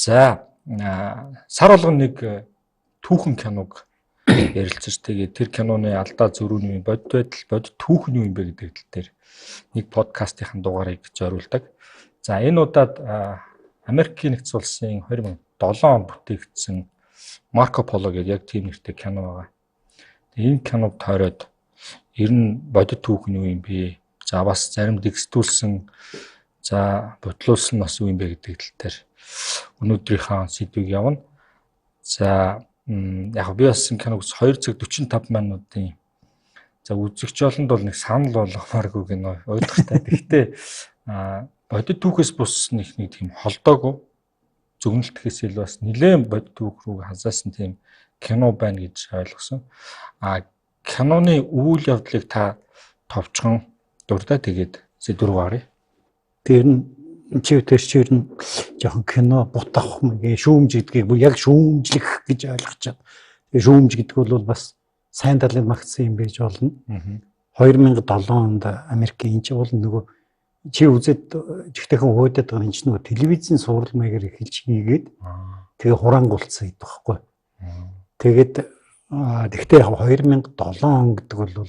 За, сар болгон нэг түүхэн киног ярилцаж, тэгээд тэр киноны алдаа зөрүү нь юу, бодит байдал, бодит түүх нь юу юм бэ гэдэг тал дээр нэг подкастын дугаарыг зориулдаг. За, энэ удаад Америкийн нэгдсэн улсын 2007 онд бүтээгдсэн Марко Поло гэдэг яг тийм нэртэй кино байгаа. Энэ киног тойроод ер нь бодит түүх нь юу юм бэ? За, бас зарим дэгсдүүлсэн, за бодлуулсан бас юу юм бэ гэдэг тал дээр өнөөдрийнхөө сэдвийг явна. За, яг би бас энэ киног 2 цаг 45 минутын, за, үзэгч олонд бол нэг санал болгомооргүй кино ойлгохтой. Гэхдээ бодит түүхээс бус нэг тийм холдоогүй, зөгнөлтөхөөс илүү бас нэлээд бодит түүх рүү хазаасан тийм кино байна гэж ойлгосон. А киноны үйл явдлыг та товчхон дурдаа, тэгээд сэдв рүү гаръя. Тэр нь чи тэр чи ер нь жоохон кино бут авах маягийн шүүмж гэдгийг бүр яг шүүмжлэх гэж ойлгож байна. Тэгээ шүүмж гэдэг бол бас сайн талын магтсан юм байж болно. 2007 онд Америкийн энэ ч бол нөгөө чи үзээд жигтэйхэн уйдаад байгаа энэ ч нөгөө телевизийн сурал маягаар эхэлж хийгээд тэгээ хураангуулсан гэдэг байхгүй. Тэгээд тэгтээ яг 2007 он гэдэг бол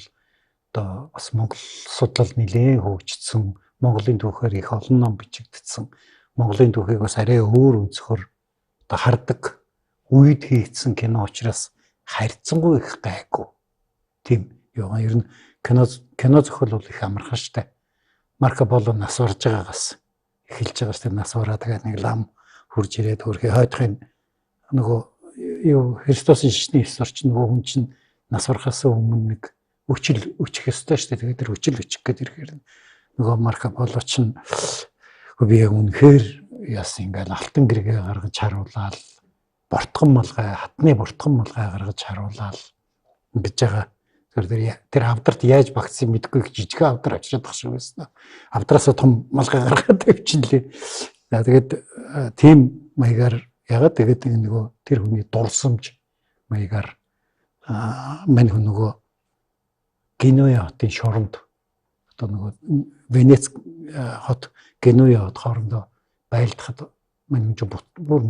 одоо бас Монгол судлал нэлээд хөгжсөн, Монголын түүхээр их олон ном бичигдсэн. Монголын түүхийг бас арай өөр өнцгөр одоо хардаг үед хийгдсэн кино учраас харьцангуй их гайгүй. Тийм юу, ер нь кино зохиол бол их амархан штэ. Марко Поло нас барж байгаагаас эхэлж байгаа штэ, нас бараа тэгээд нэг лам хурж ирээд хөрхи хойдохын нөгөө юу Христосын шишний ёсоор чинь нөгөө хүн чинь нас барахаас өмнө нэг өчил өчих ёстой штэ. Тэгээд тэр өчил өчих гээд ирэхээр нөгөө Марко Поло чинь би яг үнэхээр яасан ингээл алтан гэргээ гаргаж харуулаад, бортгон малгай, хатны бортгон малгай гаргаж харуулаад ингэж байгаа. Тэр тэр авдарт яаж багтсан мэдэхгүй, жижигхэн авдар очиод тах шиг байсан. Авдраасаа том малгай гаргаад тавьчихлээ. За, тэгээд тийм маягаар ягаад тэгээд нөгөө тэр хүний дурсамж маягаар мань хүн нөгөө Генуя хотын шоронд, одоо нөгөө Венец хот, Генуя хот хоорондоо байлдахад мань хүн бүр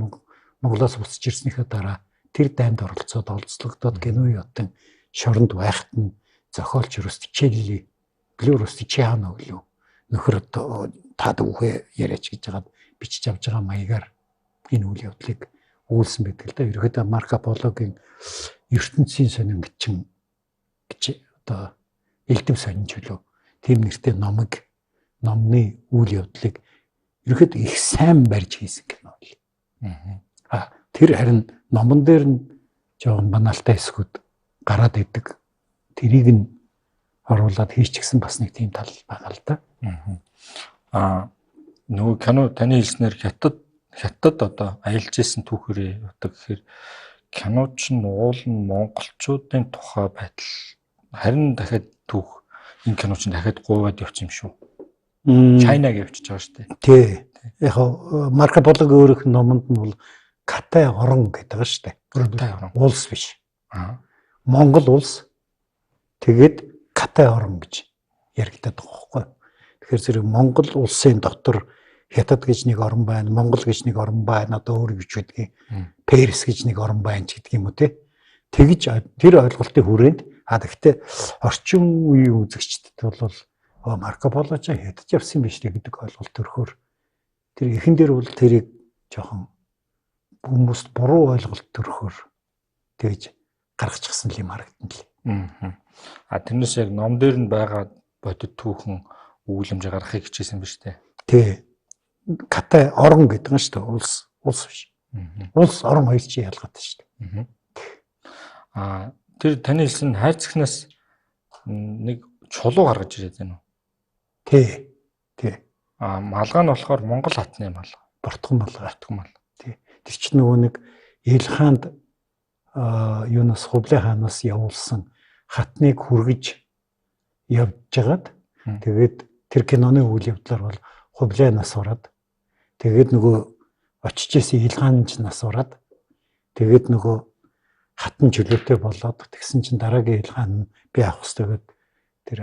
Монголоос буцаж ирснийхээ дараа тэр дайнд оролцоод олзлогдоод Генуя хотын шоронд байхад нь зохиолч Рустичелли гэлүү Рустичиано гэлүү нөхөр одоо та дүүхээ яриач гэж хагаад бичиж авч байгаа маягаар энэ үйл явдлыг өгүүлсэн байдаг л да. Ерөнхийдөө Марко Пологийн ертөнцийн сонин гэж одоо элдв сонин чөлөө тийм нэртэй номыг, номны үйл явдлыг ерөнхийдөө их сайн барьж хийсэн кино л. А тэр харин номон дээр нь жоохон баналтай хэсгүүд гараад идэг. Тэрийг нь оруулаад хийчихсэн бас нэг тийм тал байгаа л да. А нөгөө кино таны хэлснээр хятад одоо аялж исэн түүхээрээ явдаг гэхээр кино ч нь уул нь монголчуудын тухай байтал харин дахиад түүх энэ кино чинь дахиад гуйгаад явчих юм шүү. Чайнаг явчихж байгаа шүү дээ. Тий. Яг Марко Пологийн өөрийнх нь номонд нь бол Катай орон гэдэг байгаа шүү дээ. Катай орон. Улс биш. Монгол улс тэгээд Катай орон гэж яригдаад байгаа байхгүй. Тэгэхээр зэрэг Монгол улсын дотор Хятад гэж нэг орон байна, Монгол гэж нэг орон байна, одоо өөр гэж байдгийг Перс гэж нэг орон байна ч гэдэг юм уу те. Тэгж тэр ойлголтын хүрээнд гэхдээ орчин үеийн үзэгчдэд бол Марко Поло ч Хятад явсан биш гэдэг ойлголт төрөхөөр тэр эхэн дээр бол тэрийг жоохон хүмүүст буруу ойлголт төрөхөөр тэгж гаргачихсан юм харагдана л. А тэрнээс яг ном дээр нь байгаа бодит түүхэн өгүүлэмж гаргахыг хичээсэн биз дээ. Тий. Катай орон гэдэг нь шүү дээ. Улс биш. Улс орон хоёр чинь ялгаатай шүү дээ. А тэр таны хэлсэн хайрцагнаас нэг чулуу гаргаж ирээд байна уу? Тий. Тий. А малгай нь болохоор Монгол хатны малгай. Бортгон малгай. Бортгон малгай. Тий. Тэр чинь нөгөө нэг Ил хаанд юунаас Хублай хаанаас явуулсан хатныг хүргэж явж жагаад тэгээд тэр киноны үйл явдлаар бол Хублай нас бараад, тэгээд нөгөө очиж исэн Ил хаан ч нас бараад, тэгээд нөгөө хатан чөлөөтэй болоод тэгсэн чинь дараагийн Ил хаан нь би авах хэрэгтэй гэд тэр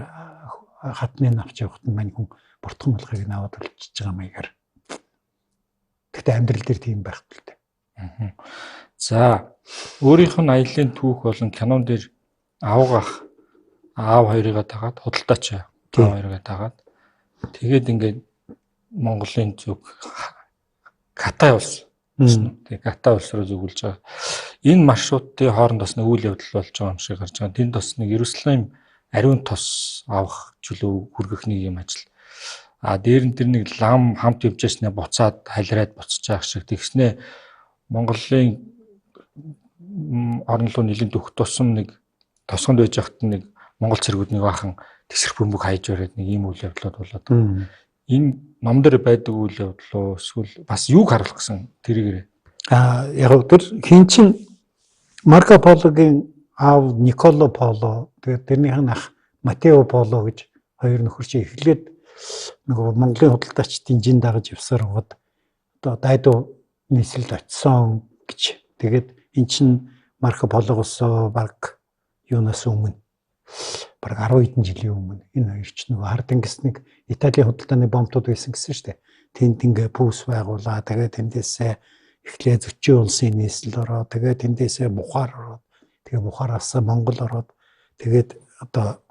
хатны навч явахад нь мань хүн бортгон малгайг нь аваад үлчиж байгаа маягаар. Гэтэ Гэхдээ амьдрал дээр тийм байхгүй л дээ. За, өөрийнх нь аяллаа түүх болон кинон дээр авгах аав хоёрыгаа дагаад худалдаач аав хоёрыгаа дагаад тэгээд ингээд Монголын зүг Катай улс. Тэгээ Катай улс руу зүгэлж байгаа. Энэ маршрутын хооронд бас нэг үйл явдал болж байгаа юм шиг гарч байгаа. Тэнд бас нэг Иерусалим ариун тос авах чөлөө хүргэх нэг юм ажил. А дээр нь тэр нэг лам хамт явж байснаа буцаад халираад буцаж байгаа шиг тэгснээ Монголын орн руу нэлийн дөх тусам нэг тосгонд байж байхад нэг Монгол цэргүүд нэг бахан тэсрэх бөмбөг хайж бариад нэг ийм үйл явдлууд болоод. Энэ ном дээр байдаг үйл явдал уу эсвэл бас юуг харуулах гэсэн тэрийгэрээ? А яг тэр хин чин Марко Пологийн аав Николо Поло, тэгээд тэрнийх нь ах Матео Поло гэж хоёр нөхөр чи эхлээд нөгөө Монголын худалдаачдын жин дагаж явсаар байгаад одоо дайдуу нийслэлд очисон гэж. Тэгээд эн чин Марко Пологоос баг юунаас өмнө бараг 10 хэдэн жилийн өмнө энэ хоёр ч нөгөө Хард тэнгис нэг Италийн худалдааны бомбтууд байсан гэсэн шүү дээ. Тэнд ингээ пүүс байгуулаа. Тэгээд тэндээсээ эхлээ зөчийн улсын нийслэл ороо, тэгээд тэндээсээ Бухар ороод, тэгээ Бухараас Монгол ороод, тэгээд одоо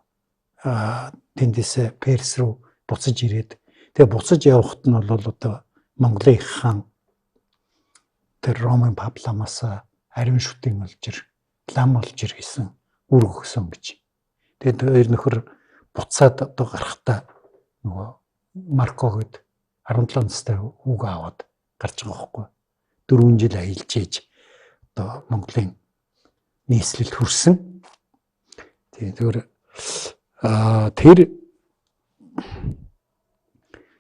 тэндээсээ Перс рүү буцаж ирээд, тэгээ буцаж явахт нь бол одоо Монголын их хаан тэр Ромын пап ламаас ариун шүтэн олж ир, лам олж ир гэсэн үр өгсөн гэж. Тэгээд хоёр нөхөр буцаад одоо гарахдаа нөгөө Марко гээд 17 настай хүүгээ аваад гарч байгаа байхгүй. 4 жил аялж ээж одоо Монголын нийслэлд хүрсэн. Тийм зүгээр тэр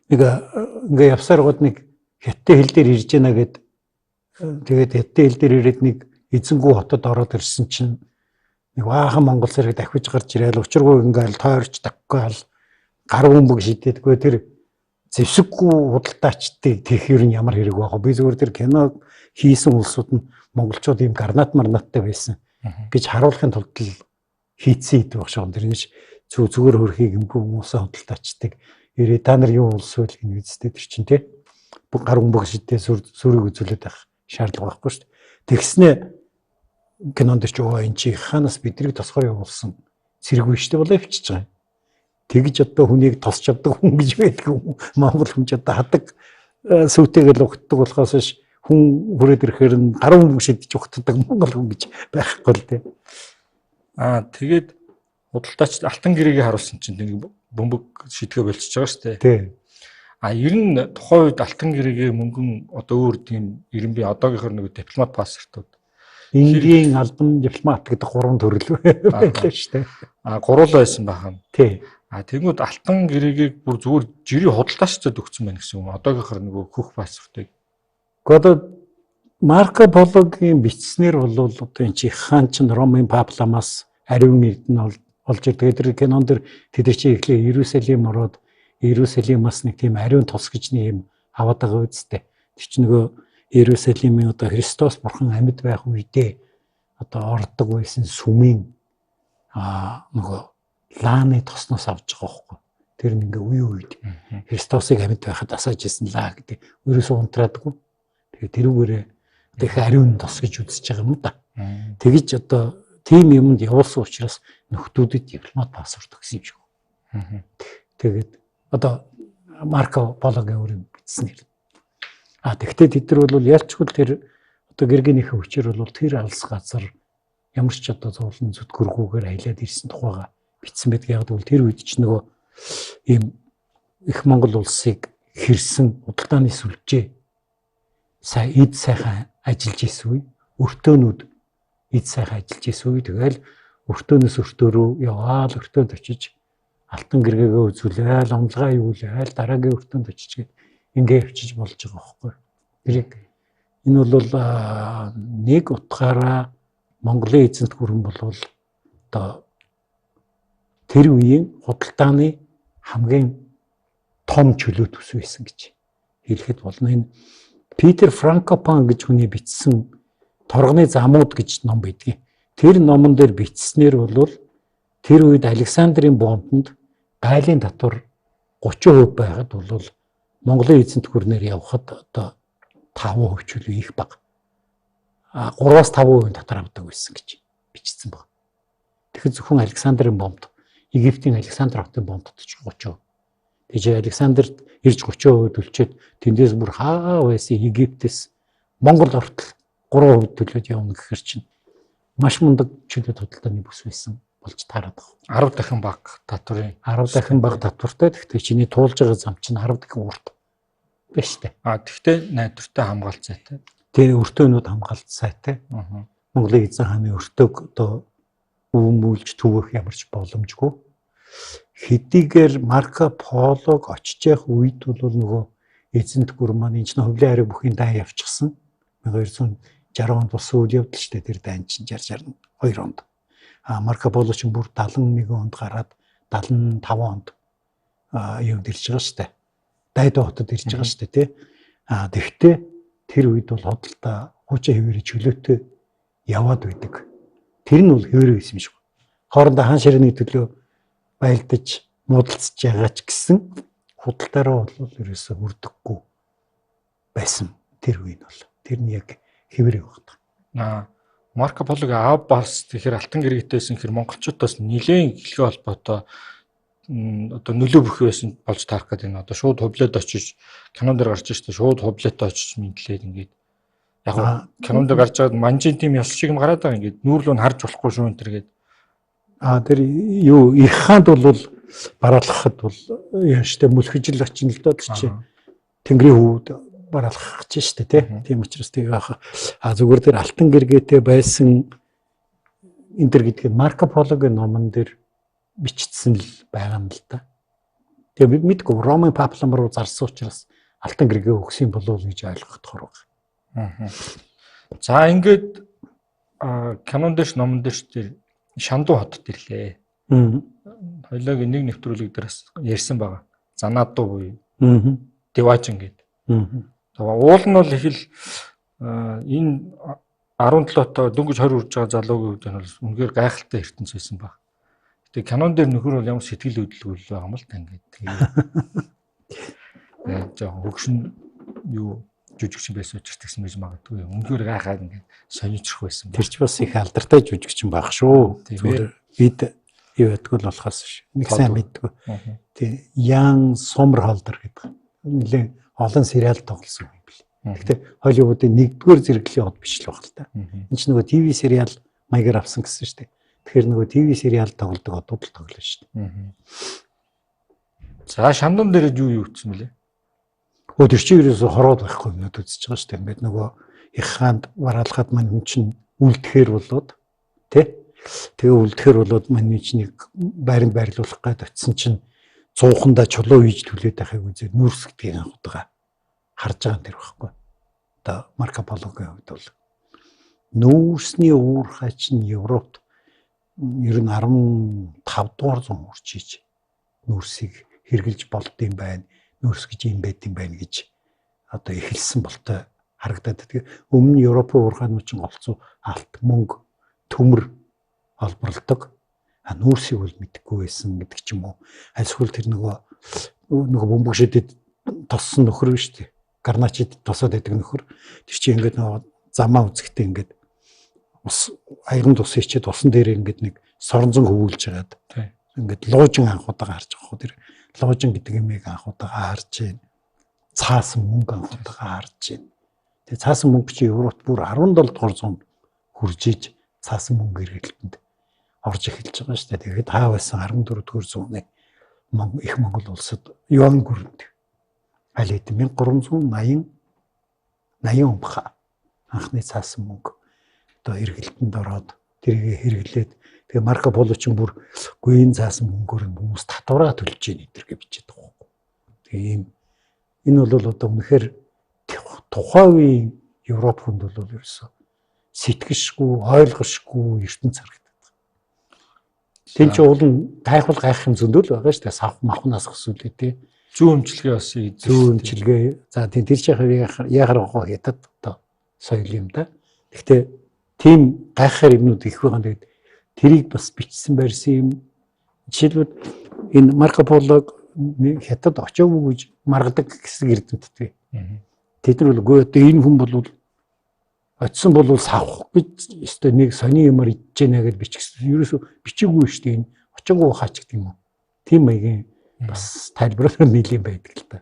нэг ингээ явсаар гоод нэг хятадын хил дээр ирж гэнэ гэд, тэгээд хятадын хил дээр ирээд нэг эзэнгүү хотод ороод ирсэн чинь нэг баахан монгол цэрэг давхиж гарч ирээл учиргүй ингээл тойрч таккаал гар бөмбөг шидээдгүй тэр зэвсэггүй худалдаачдыг тех ер нь ямар хэрэг байх вэ? Би зүгээр тэр кино хийсэн улсууд нь монголчууд ийм гранат марнаттай байсан гэж харуулахын тулд л хийцэн идэв баг шоон. Тэрнээс зүгээр хөрхийг юмгүй хүмүүсээ худалдаачдыг ирээ та нар юу улс вэ гэнэ үсттэй тэр чинь тий гар бөмбөг шидээ сүрийг үзүүлээд байх шаардлага байхгүй шүү дээ. Тэгснээ кинонд ч өө энэ чи ханаас биднийг тосгоор явуулсан цэрэг биш дээ болоо явчихж байгаа. Тэгж одоо хүнийг тосч авдаг хүн гэж байдаг юм. Монгол хүн ч одоо хадаг сүтэйгэл угтдаг болохоос хүн хүрээд ирэхээр нь гар бөмбөг шидэж угтдаг монгол хүн гэж байхгүй л дээ. Аа тэгээд худалдаач алтан гэрээгээ харуулсан чинь нэг бөмбөг шидгээ болчихж байгаа шүү дээ. Тий. А ер нь тухайн үед алтан гэрээгээ мөнгөн одоо өөр тийм ирэн би одоогийнхор нэг дипломат паспортууд Энгийн албан дипломат гэдэг гурван төрөл байлаа шүү дээ. А гурлаа байсан байх юм. Тий. А тэгмүүд алтан гэрээгийг бүр зүгээр жирийн худалдаачдад өгсөн байх гэсэн юм. Одоогийнхор нөгөө хөх паспортыг. Гэхдээ одоо Марко Пологийн бичснэр бол одоо энэ чи хаан чинь Ромын пап ламаас ариун эрдэнэ олж ирдэг. Тэр кинон дэр тэд нар чи эхлээ Иерусалим ороод Иерусалимаас нэг тийм ариун тос гэж нэг юм аваад байгаа үсттэй. Тэр чинь нөгөө Иерусалимын одоо Христос бурхан амьд байх үедээ одоо ордог байсан сүмийн нөгөө лааны тосноос авч байгаа байхгүй. Тэр нь ингээ үе үед Христосыг амьд байхад асааж исэн лаа гэдэг. Ерөөсөө унтраадаггүй. Тэгээ тэрүүгээрээ одоо их ариун тос гэж үзэж байгаа юм да. Тэгэж одоо тийм юмд явуулсан учраас нөхдүүдэд дипломат паспорт өгсөн юм шиг. Тэгээд одоо Марко Пологийн өөр юм бичсэн хэрэг. А тэгвэл тэд нар бол ялчгүй тэр одоо гэргийнийхээ хүчээр бол тэр алс газар ямар ч одоо зовлон зүтгэргүүгээр аялаад ирсэн тухайга бичсэн байдаг. Яг гэвэл тэр үед ч нөгөө ийм их Монгол улсыг хэрсэн худалдааны сүлжээ сая эд сайхан ажиллаж исэн үе, өртөөнүүд эд сайхан ажиллаж исэн үе. Тэгэл өртөөнөөс өртөө рүү яваал өртөөнд очиж алтан гэргээгээ үзүүлээл, онлогоо юулээл дараагийн өртөөнд очиж гээд ингээ явчиж болж байгаа байхгүй. Тэрийг энэ бол нэг утгаараа Монголын эзэнт гүрэн болвол одоо тэр үеийн худалдааны хамгийн том чөлөө төс байсан гэж хэлэхэд болно. Энэ Питер Франкопан гэж хүний бичсэн Торгоны замууд гэж ном байдгийн. Тэр номон дээр бичснээр бол тэр үед Александрийн бомбонд гайлын татвар 30% байхад бол Монголын эзэнт гүрнээр явхад одоо 5% чөлөө их бага. 3-аас 5% татвар авдаг байсан гэж бичсэн баг. Тэгэхээр зөвхөн Александрын бомбд, Египтийн Александр хотын бомбд ч 30%. Тэгээ Александрт ирж 30% төлчөөд тэндээс бүр хаа байсан Египтээс Монгол ортол 3% төлөөд явна гэхэр чинь маш мундаг чөлөөт худалдааны бүс байсан болж таарад байгаа. 10 дахин бага татварын 10 дахин бага татвартай. Гэхдээ чиний туулж байгаа зам чинь 10 дахин урт байна шүү дээ. А тэгвэл найдвартай хамгаалт сайтай. Тэр өртөөнүүд хамгаалт сайтай. Монголын эзэн хааны өртөөг одоо өвмүүлж түвэх ямар ч боломжгүй. Хэдийгээр Марко Полог очиж явах үед бол нөгөө эзэнт гүр маань энэ ч хөвлийн хариг бүхийн дан явчихсан. 1260 онд болсон үйл явдал шүү дээ. Тэр дан чинь 60 62 онд. А Марко Поло чинь бүр 71 онд гараад 75 онд юунд ирж байгаа шүү дээ. Дайдуу хотод ирж байгаа шүү дээ, тий. А тэгвэл тэр үед бол худалдаа хуучин хэвээрээ чөлөөтэй яваад байдаг. Тэр нь бол хэвээрээ байсан юм шиг. Хоорондоо хаан ширээний төлөө байлдаж муудалцж байгаа ч гэсэн худалдаараа бол ерөөсөө хүрдэггүй байсан. Тэр үе нь бол тэр нь яг хэвээрээ явах. Аа Марко Полог аав бас тэгэхээр алтан гэрээтэйсэн хэр монголчуудаас нилээн эхлэхээ холбоотой одоо нөлөө бүхий байсан болж таарах гэдэг нь одоо шууд хувлаад очиж кинон дээр гарч штэ шууд хувлаатай очиж мэдлээд ингээд яг кинон дээр гарч байгаад манжин тим ёс шиг юм гараад байгаа ингээд нүүрлөө нь харж болохгүй шүү энэ төр гээд а тэр юу их хаанд бол бараалхахад бол яаштай мөлхөжл очино л доо тэр чи Тэнгэрийн хүүд бараалхах гэж штэ тий. Тийм учраас тэгээ яах а зүгээр тэр алтан гэргээтэй байсан энэ төр гэдгийг Марко Пологийн номон дээр бичсэн л байгаа юм л да. Тэгээ би мэдгүй Ромын паплам руу зарсан учраас алтан гэргээ өгсөн болов уу гэж ойлгох тохор байна. За ингээд кинон дээрч номон дээрч тэр Шандуу хотод ирлээ. Хоёлоогийн нэг нэвтрүүлэг дээр бас ярьсан байгаа. Занаадуу буюу Деважин гэдэг. Тэгээ уул нь бол их л энэ 17-тоо дөнгөж 20 хүрж байгаа залуугийн хувьд нь бол үнэхээр гайхалтай ертөнц байсан баг. Тэгээ кинон дээр нөхөр бол ямар сэтгэл хөдлөл байгаа юм л та ингээд тэгээ жоохон хөгшин юу жүжигчин байсан учраас тэгсэн байж магадгүй. Үнэхээр гайхаад ингээд сонирчрах байсан. Тэр ч бас их алдартай жүжигчин байх шүү. Зүгээр бид юу ядгүй л болохоос ш. Нэг сайн мэддэггүй. Тэг Ян Сомерхолдер гэдэг нэлээд олон сериал тоглосон юм бэл. Гэхдээ Холливуудын нэгдүгээр зэрэглэлийн од биш л баг л та. Энд ч нөгөө ТV сериал маягаар авсан гэсэн шүү дээ. Тэгэхээр нөгөө ТV сериал тоглодог одууд л тоглоно шүү дээ. За Шандан дээр юу юу утсан бэлээ? Өө тэр чинь ерөөсө хороод байхгүй юмнууд үзэж байгаа шүү дээ. Ингээд нөгөө их хаанд бараалхад мань хүн чинь үлдэхээр болоод тий. Тэгээ үлдэхээр болоод мань хүн чинь нэг байранд байрлуулах гээд очисон чинь цуухандаа чулуу хийж түлээд байхыг үзээд нүрс гэдгийг анх удаага харж байгаа юм тэр байхгүй. Одоо Марко Пологийн хувьд бол нүүрсний уурхай чинь Европт ер нь 15 дугаар зуун хүрч иж нүүрсийг хэрглэж болд юм байна. Нүүрс гэж юм байд юм байна гэж одоо эхэлсэн болтой харагдаад. Тэгээ өмнө нь Европын уурхайнууд чинь голцоо алт, мөнгө, төмөр олборлдог. А нүүрсийг бол мэдэхгүй байсан гэдэг ч юм уу. Альсгүй тэр нөгөө бөмбөг шидэд тоссон нөхөр биш үү? Гарначид тосоод байдаг нөхөр. Тэр чинь ингээд нөгөө замаа үзэхдээ ингээд ус аяган тус ичээд усан дээр ингээд нэг соронзон хөвүүлж хагаад ингээд луужин анх удаага харж байгаа хөө тэр луужин гэдэг юмыг анх удаага харж байна. Цаасан мөнгө анх удаага харж байна. Тэгээ цаасан мөнгө чи Европт бүр 17 дугаар зуунд хурж иж цаасан мөнгө эргэлтэнд орж эхэлж байгаа шүү дээ. Тэгээд хаа байсан 14 дугаар зууны их Монгол улсад юан гүрэнд аль хэдийн 1380 80 он баха анхны цаасан мөнгө одоо эргэлтэнд ороод тэрийг хэрэглээд тэгээ Марко Поло ч бүр гүйн цаасан мөнгөөр хүмүүс татвараа төлж гин энэ төр гэж бичээд байгаа байхгүй. Тэгээ ийм энэ бол одоо үнэхээр тухайн үеийн Европ хүнд бол ерөөсөө сэтгэшгүй, ойлгошгүй ертөнц харагддаг. Тэн чи уул нь гайхвал гайхах юм зөндөл байгаа шүү дээ. Сав махнаас өсвөлээ тий. Зүүн өмчлөгээ бас зүүн өмчлөгээ. За тийм тэр чинь яхаар гоо хятад одоо соёл юм да. Гэхдээ тийм гайхахар юмнууд их байгаа. Тэгээд тэрийг бас бичсэн барьсан юм. Жишээлбэл энэ Марко Полог хятад очоогүй гэж маргадаг гэсэн эрдэмтдээ. Тэд нар бол үгүй одоо энэ хүн бол очисон бол савх гэж өстой нэг сони юмар идэж гэнэ гэж бичсэн. Ерөөсө бичээгүй шүү дээ энэ. Очингуу хаач гэдэг юм уу. Тийм маягийн бас тайлбарлал нэлийн байдаг л та.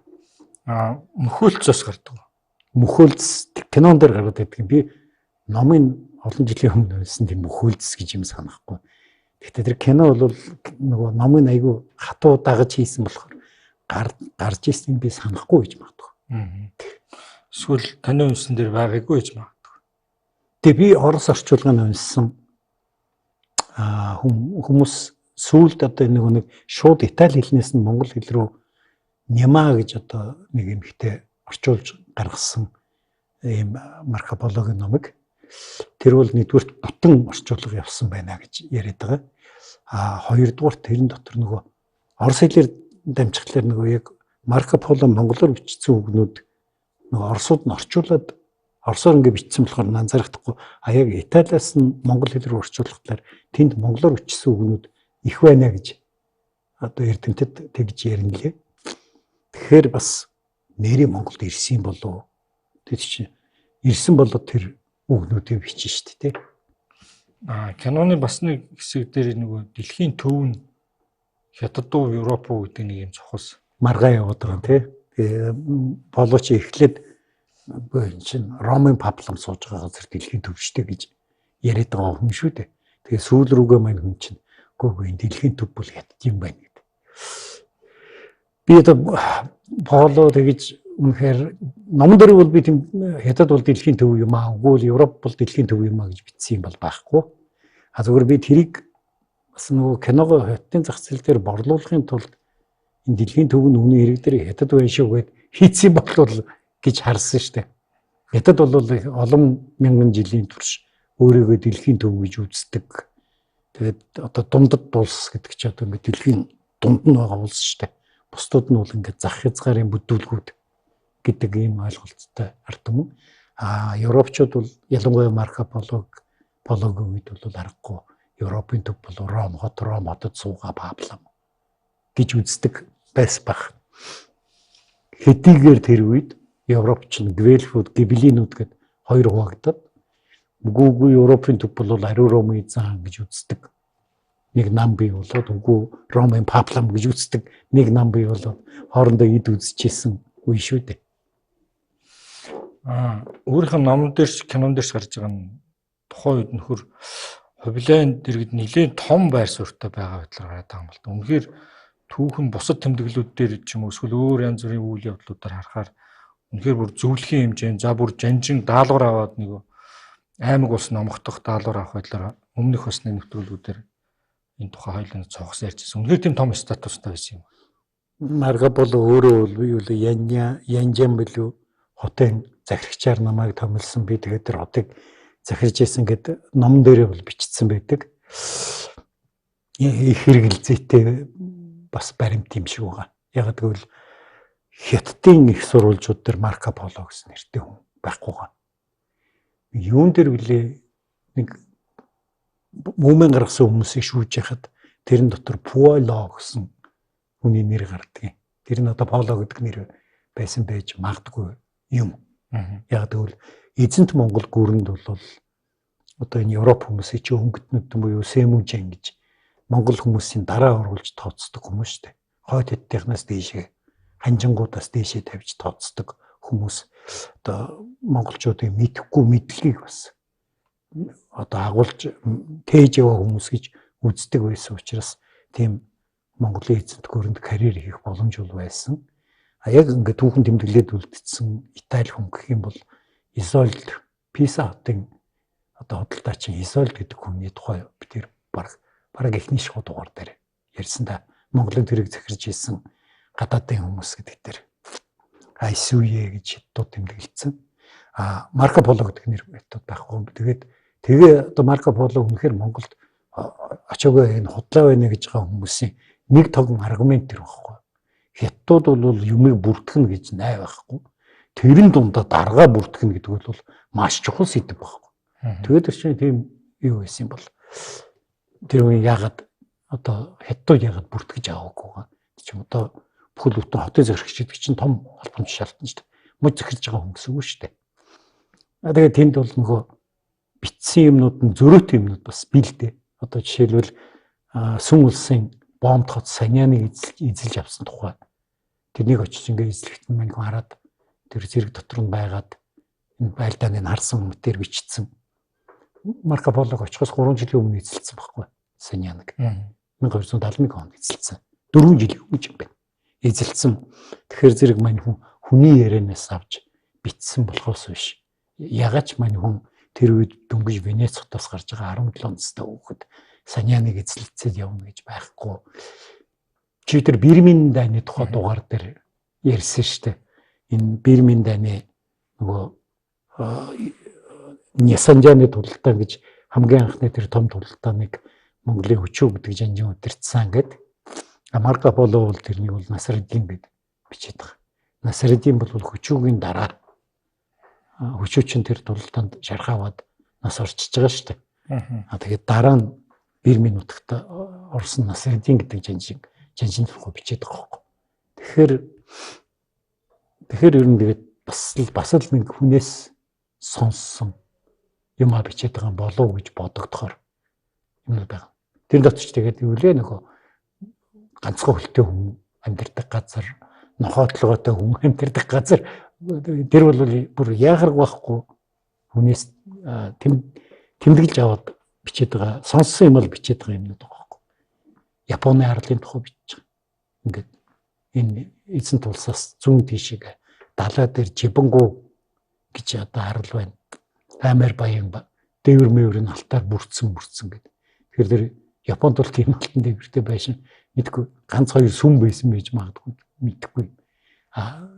Аа, мөхөөлц бас гардаг. Мөхөөлц кинон дээр гараад байдаг юм. Би номын олон жилийн өмнө уншсан тийм мөхөөлц гэж юм санахгүй. Гэхдээ тэр кино бол нөгөө номын айгүй хатуу дагаж хийсэн болохоор гарч ирснийг би санахгүй гэж магадгүй. Эсвэл таны уншсан дээр байгаагүй гэж магадгүй. Тэгээ би Орос орчуулгыг уншсан. Хүмүүс сүүлд одоо нэг шууд Итали хэлнээс нь монгол хэл рүү Нямаа гэж одоо нэг эмэгтэй орчуулж гаргасан ийм Марко Пологийн номыг тэр бол нэгдүгürt бүтэн орчуулга явсан байна гэж яриад байгаа. А хоёрдугаарт тэрэн дотор нөгөө орос хэлээр дамжихлаар нөгөө яг Марко Поло монголоор бичсэн үгнүүд нөгөө оросууд нь орчуулад оросоор ингэ бичсэн болохоор анзаарахдаггүй. А яг Италиас нь монгол хэл рүү орчуулахлаар тэнд монголоор бичсэн үгнүүд их байна гэж одоо эрдэмтэд тэгж ярина лээ. Тэгэхээр бас нэрээ Монголд ирсэн болов. Тэр чинь ирсэн болоод тэр үгнүүдийг бичнэ шүү дээ. Аа, киноны бас нэг хэсэг дээр нөгөө дэлхийн төв нь Хятад уу Европ уу гэдэг нэг юм цохос маргаа яваад байгаа тий. Тэгээ Поло чи эхлээд үгүй энэ чинь Ромын паплам сууж байгаа газар дэлхийн төв шүү дээ гэж яриад байгаа хүн шүү дээ. Тэгээ сүүл рүүгээ маань хүн чинь үгүй энэ дэлхийн төв бол Хятад юм байна гэдэг. Би одоо Поло тэгэж үнэхээр номон дээр бол би тийм Хятад бол дэлхийн төв юм аа, үгүй бол Европ бол дэлхийн төв юм аа гэж бичсэн юм бол байхгүй. А зүгээр би тэрийг бас нөгөө киногоо Хятадын зах зээл дээр борлуулахын тулд энэ дэлхийн төв нь үнэн хэрэг дээр Хятад байна шүү гэд хийцэн болвол гэж харсан шүү дээ. Хятад бол олон мянган жилийн турш өөрийгөө дэлхийн төв гэж үздэг. Тэгээд одоо дундад улс гэдэг чи одоо ингээд дэлхийн дунд нь байгаа улс шүү дээ. Бусдууд нь бол ингээд зах хязгаарын бүдүүлгүүд гэдэг ийм ойлголттой ард түмэн. А европчууд бол ялангуяа Марко Пологийн үед бол аргагүй Европын төв бол Ром хот, Ром хотод суугаа паплам гэж үздэг байс бах. Хэдийгээр тэр үед Европ чинь Гвельфүүд, Гибелинүүд гэд хоёр хуваагдаад үгүй Европын төв бол Ариу Ромын эзэн хаан гэж үздэг нэг нам бий болоод, үгүй Ромын паплам гэж үздэг нэг нам бий болоод хоорондоо эд үзчихсэн үе шүү дээ. Аа, өөрийнх нь номон дээр ч кинон дээр ч гарч байгаа нь тухайн үед нөхөр Хубилайн дэргэд нэлээд том байр суурьтай байгаа байдлаар гараад байгаа юм л да. Үнэхээр түүхэн бусад тэмдэглэлүүд дээр ч юм уу эсвэл өөр янз бүрийн үйл явдлуудаар харахаар үнэхээр бүр зөвлөхийн хэмжээнд за бүр жанжин даалгавар аваад нэг аймаг ус номгохдох даалгавар авах байдлаар өмнөх бас нэг нэвтрүүлгүүдээр энэ тухай хоёулаа цогц ярьжсэн. Үнэхээр тийм том статустай байсан юм. Марга бол өөрөө бол юу л Янжан билүү хотын захирагчаар намайг томилсон. Би тэгээд тэр хотыг захирж исэн гэд ном дээрээ бол бичсэн байдаг. Их хэрэгэлзээтэй бас баримт юм шиг байгаа. Яг гэвэл Хятадын их сурвалжууд дээр Марко Поло гэсэн нэртэй хүн байхгүй байгаа. Юун дээр билээ нэг мүүмэн гаргасан хүмүүсийг шүүж яхад тэрэн дотор Пуало гэсэн хүний нэр гардаг. Тэр нь одоо Поло гэдэг нэр байсан байж магадгүй юм. Яг гэвэл эзэнт Монгол гүрэнд бол одоо энэ Европ хүмүүсийг чи өнгөтнүүд буюу Сэмүжэн гэж Монгол хүмүүсийн дараа оруулж тооцдог хүмүүс шүү дээ. Хойд хэдтийнхнаас дээшээ, ханжингуудаас дээшээ тавьж тооцдог хүмүүс одоо монголчуудын мэдэхгүй мэдлэгийг бас одоо агуулж тээж яваа хүмүүс гэж үздэг байсан учраас тийм Монголын эзэнт гүрэнд карьер хийх боломж бол байсан. А яг ингээд түүхэн тэмдэглээд үлдсэн Итали хүн гэх юм бол Изольд Писа хотын одоо худалдаачин Изольд гэдэг хүний тухай би тэр бараг эхний шууд дугаар дээр ярьсан да. Монголын тэрэг захирж исэн гадаадын хүмүүс гэдэг дээр Айсуе гэж хятадууд тэмдэглэсэн. А Марко Поло гэдэг нэр хятад байхгүй. Тэгээ одоо Марко Поло үнэхээр Монголд очоогүй энэ худлаа байна гэж байгаа хүмүүсийн нэг тогон аргумент тэр байхгүй. Хятадууд бол юмыг бүртгэнэ гэж най байхгүй. Тэрэн дундаа даргаа бүртгэнэ гэдэг бол маш чухал сэдэв байхгүй. Тэгээд чинь тийм юу байсан юм бол тэр үеийн яагаад одоо хятадууд яагаад бүртгэж аваагүй байгаа. Чи одоо бүхэл бүтэн хотын захирагч гэдэг чинь том албан тушаалтан шүү дээ. Мужи захирж байгаа хүн гэсэн үг шүү дээ. Тэгээд тэнд бол нөгөө бичсэн юмнууд нь зөрөөтэй юмнууд бас бэлдээ. Одоо жишээлбэл Сүн улсын бомб хот Саньяныг эзэлж авсан тухай. Тэрнийг очиж ингээ эзлэхэд нь мань хүн хараад тэр зэрэг дотор нь байгаад энэ байлдааныг харсан мэтэр бичсэн. Марко Полог очихоос 3 жилийн өмнө эзэлсэн байхгүй Саньяныг. 1271 онд эзэлсэн. 4 жилийн өмнө юм байна. Эзэлсэн. Тэгэхээр зэрэг мань хүн хүний ярианаас авч бичсэн болохоос биш. Ягач мань хүн тэр үед дөнгөж Венец хотоос гарч байгаа 17 настай хүүхэд Саньяныг эзэлцээд явна гэж байхгүй. Чи тэр Бирмин дайны тухай дугаар дээр ярьсан шүү дээ. Энэ Бирмин дайны нөгөө Нясанжаны тулалдаан гэж хамгийн анхны тэр том тулалдааныг Монголын Хөчөө гэдэг жанжин удирдсан гэд. Марко Поло бол тэрнийг бол Насреддин гэд бичээд байгаа. Насреддин бол Хөчөөгийн дараа Хөчөө чинь тэр тулалдаанд шархааваад нас орчиж байгаа шүү дээ. Тэгээд дараа нь Бирмийн нутагт орсон Насреддин гэдэг жанжин тухай бичээд байгаа байхгүй. Тэгэхээр ер нь тэгээд бас л нэг хүнээс сонссон юм а бичээд байгаа болов гэж бодогдохоор юм байна. Тэр дотор ч тэгээд юу лээ нөгөө ганцхан хөлтэй хүн амьдардаг газар, нохоотлогоотой хүн амьдардаг газар тэр бол бүр яхарг байхгүй хүнээс тэмдэглэж аваад бичээд байгаа, сонссон юм бол бичээд байгаа юмнууд байгаа байхгүй. Японы арлын тухай бичиж байгаа. Ингээд энэ эзэн тулсаас зүүн тийшээ далай дээр Жибангу гэж одоо арал байна. Амар баян дээвэр мэвэр нь алтаар бүрдсэн гэдэг. Тэгэхээр тэр Японд бол тийм алтан дээвэртэй байшин мэдгүй ганц хоёр сүм байсан байж магадгүй мэдгүй. А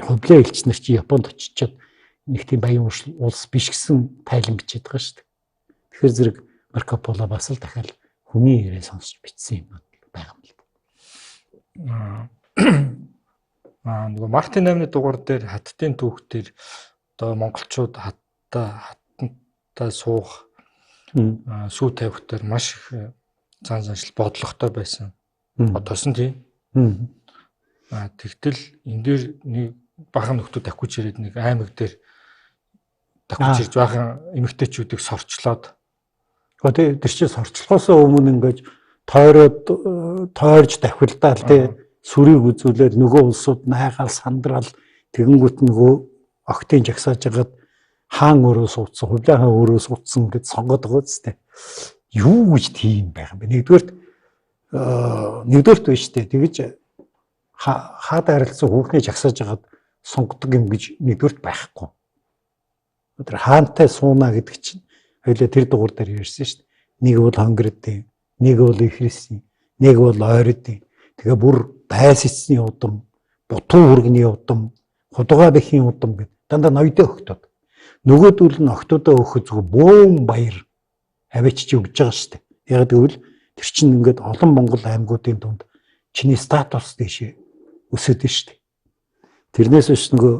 хувлаа элч нар чи Японд очичоод нэг тийм баян улс биш гэсэн тайлан бичээд байгаа шүү дээ. Тэгэхээр зэрэг Марко Поло бас л дахиад хүний яриа сонсч бичсэн юм байгаа юм л. Нөгөө Мартин 8-ны дугаар дээр хаттын түүх дээр одоо монголчууд хаттантай суух сүү тавих дээр маш их зан заншил бодлоготой байсан. Тосон тийм. Тэгтэл энэ дээр нэг бахан нөхдүүд давхиж ирээд нэг аймаг дээр давхиж ирж бахан эмэгтэйчүүдийг сорчлоод. Тэр чинь сорчлохоос өмнө ингээд тойроод тойрж давхилдаал тий сүрийг үзүүлээд нөгөө улсууд найгаал сандраал тэгэнгүүт нөгөө октын жагсааж хагаад хаан өөрөө суудсан, хувлаа хаан өөрөө суудсан гэд сонгоод байгаа зү. Юу гэж тийм байх юм бэ? Нэгдүгээрт биш үү? Тэгэж хаад харилцсан хүүхний жагсааж хагаад сонгодог юм гэж нэгдүгээрт байхгүй. Тэр хаантай сууна гэдэг чинь хоёлаа тэр дугаар дээр ярьсан шүү дээ. Нэг бол хонгордын, нэг бол ихрэсийн, нэг бол ойрдын. Тэгээ бүр дайс эцсний удам, бутуу хүргэний удам, худгаа бэхийн удам гэд дандаа ноёдой өгтөд. Нөгөөдөл нь октоодоо өгөхөд зүгээр бөөн баяр авчиж өгж байгаа шүү дээ. Яг гэвэл тэр чинь ингээд олон Монгол аймагуудын дунд чиний статус дэшээ өсөд нь шүү дээ. Тэрнээс биш нөгөө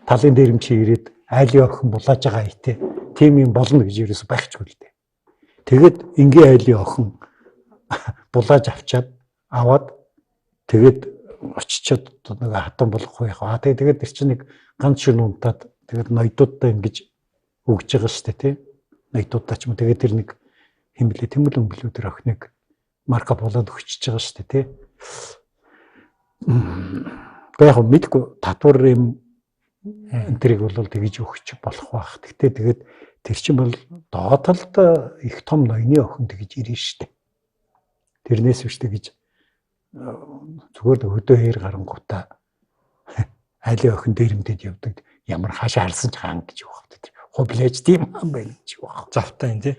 талын дээрэмчи ирээд айлын охин булааж байгаа итэ тийм юм болно гэж ерөөсөй байхчгүй л дээ. Тэгэд энгийн айлын охин булааж авчаад аваад тэгээд очичоод нэг хатан болох байх. Аа тэгээд тэр чинь нэг ганц шин унтаад тэгээд ноёдуудтай ингэж өгж байгаа шүү дээ тий. Ноёдуудтай ч юм уу тэгээд тэр нэг хэм блэ Тэмүлэн блүү тэр охиныг Марко Полод өгчөж байгаа шүү дээ тий. Гэхдээ яг мэдгүй татвар юм энтриг бол тэгж өгч болох байх. Гэхдээ тэгээд тэр чинь бол доод талд их том ноёны охин тэгж ирнэ шүү дээ. Тэрнээс биш тэгж зүгээр хөдөө хээр гарангуудаа айлын охин дээрэмдэд явдаг. Ямар хаашаа харсан ч хаан гэж явах вэ? Хувлээж тийм хаан байна гэж явах. Завтай юм тий.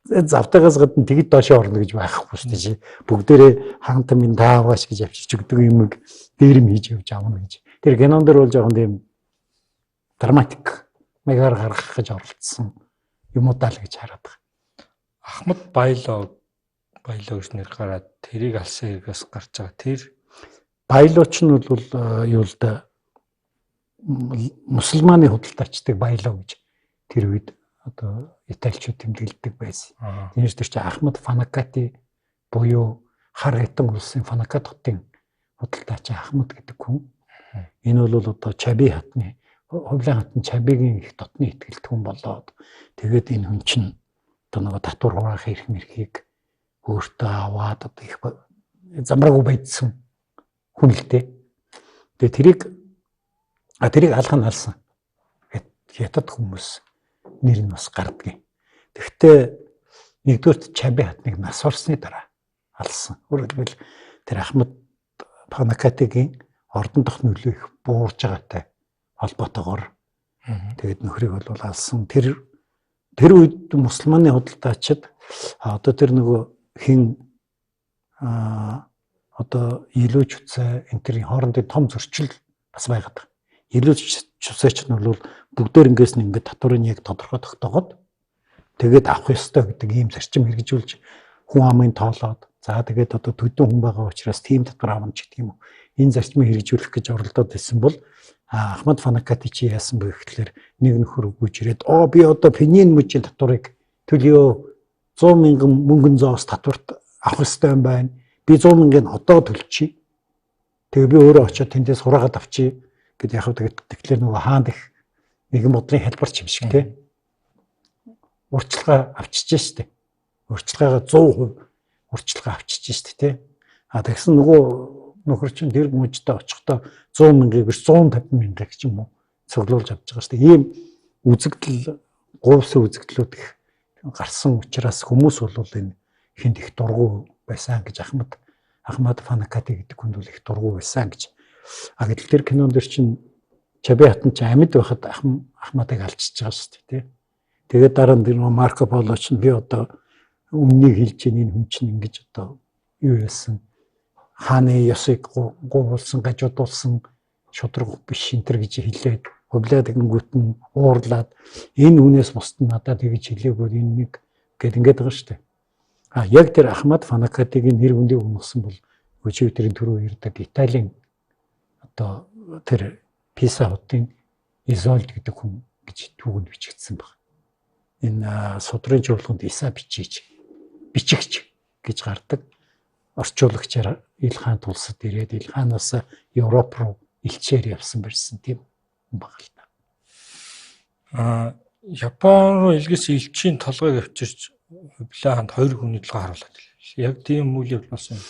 Завтайгаас гадна тэгэд доошоо орно гэж байхгүй шүү дээ. Бүгдээрээ хаанта минь таавааш гэж авчиж өгдөг юмыг дээрэм хийж явж авна гэж. Тэр кинон дээр бол жоохон тийм драматик маягаар гаргах гэж оролцсон юмудаа л гэж хараад байгаа. Ахмад Байлоо гэж нэр гараад тэрийг алсан хэрэгээс гарч байгаа. Тэр Байлоо ч нь бол юу л да мусульманы худалдаачдаг Байлоо гэж тэр үед одоо италичууд тэмдэглэдэг байсан. Тэрнээс тэр чинь Ахмад Фанакати буюу хар хятан улсын Фанакат хотын худалдаач Ахмад гэдэг хүн. Энэ бол одоо Чаби хатны Хувлын хатан Чабигийн их дотны итгэлт хүн болоод тэгээд энэ хүн чинь одоо нөгөө татвар хураах эрх мэрхийг өөртөө аваад одоо их замраагүй байдсан хүн л дээ. Тэгээ тэрийг алах нь алсан. Хятад хүмүүс нэр нь бас гардгийг. Тэгэхдээ нэгдүгээрт Чаби хатныг нас орсны дараа алсан. Өөрөөр хэлбэл тэр Ахмад Панакатигийн ордон дох нөлөө их буурж байгаатай холбоотойгоор тэгээд нөхрийг бол алсан. Тэр үед мусульманы худалдаачид одоо тэр нөгөө хин одоо Елүүч үцээ энэ тэрийн хоорондын том зөрчил бас байгаад байгаа. Елүүч цусаа ч нь бол бүгдээр ингээс нь ингээд татврын яг тодорхой тогтоогоод тэгээд авах ёстой гэдэг ийм зарчим хэрэгжүүлж хүн амын тоолоод за тэгээд одоо төдөн хүн байгаа учраас тийм татвар авна ч гэдэг юм уу. Энэ зарчмыг хэрэгжүүлэх гэж оролдоод байсан бол Ахмад Фанакати чи яасан бэ гэхлээр нэг нөхөр үгүйж ирээд би одоо Пенин мужийн татварыг төлөё 100 мянган мөнгөн зоос татварт авах ёстой юм байна. Би 100 мянгаыг одоо төлчихье. Тэгээ би өөрөө очиод тэндээс хураагаад авчий гэд яг тэгээд тэгэхээр нөгөө хаанд их нэгэн бодлын хэлбэрч юм шиг те. Урчилгаа авчиж штэ. Урчилгаагаа 100% урчилгаа авчиж штэ те. А тэгсэн нөгөө нөхөр чинь тэр мужидаа очихдоо 100 мянгаыг биш 150 мянгаыг ч юм уу цуглуулж авч байгаа штэ. Ийм үзэгдэл гуйвсан үзэгдлүүд их гарсан учраас хүмүүс бол энэ хинд их дургу байсан гэж Ахмад Фанакати гэдэг хүнд бол их дургу байсан гэж. А гэтэл тэр кинон дэр чинь Чаби хатан чинь амьд байхад Ахмадыг алчиж байгаа шүү дээ, тий. Тэгээд дараа нь тэр Марко Поло чинь би одоо өмнөнийг хэлж чинь энэ хүн чинь ингэж одоо юу яасан хааны ёсыг гуйвуулсан, гажуудуулсан шудраг биш энэ төр гэж хэлээд хувлаад гингүүт нь уурлаад энэ үнээс бусд нь надад тэгж хэлээгүй энэ нэг гэд ингээд байгаа шүү дээ. А яг тэр Ахмад Фанакатигийн нэр хүндийг өгсөн бол өчигдрийн түрүү ирдэг Италийн одоо тэр Писа хотын Изольд гэдэг хүн гэж түүхэнд бичигдсэн баг. Энэ судрын чуулганд Иса бичигч гэж гардаг. Орчуулагчаар Ил хаан тулсад ирээд Ил хаанаас Европ руу элчээр явсан барьсан тийм хүн баг л та. Япон руу илгээсэн элчийн толгойг авчирч Хубилай хаанд хоёр хүний толгой харуулад илээ. Яг тийм үйл явдал болсон юм.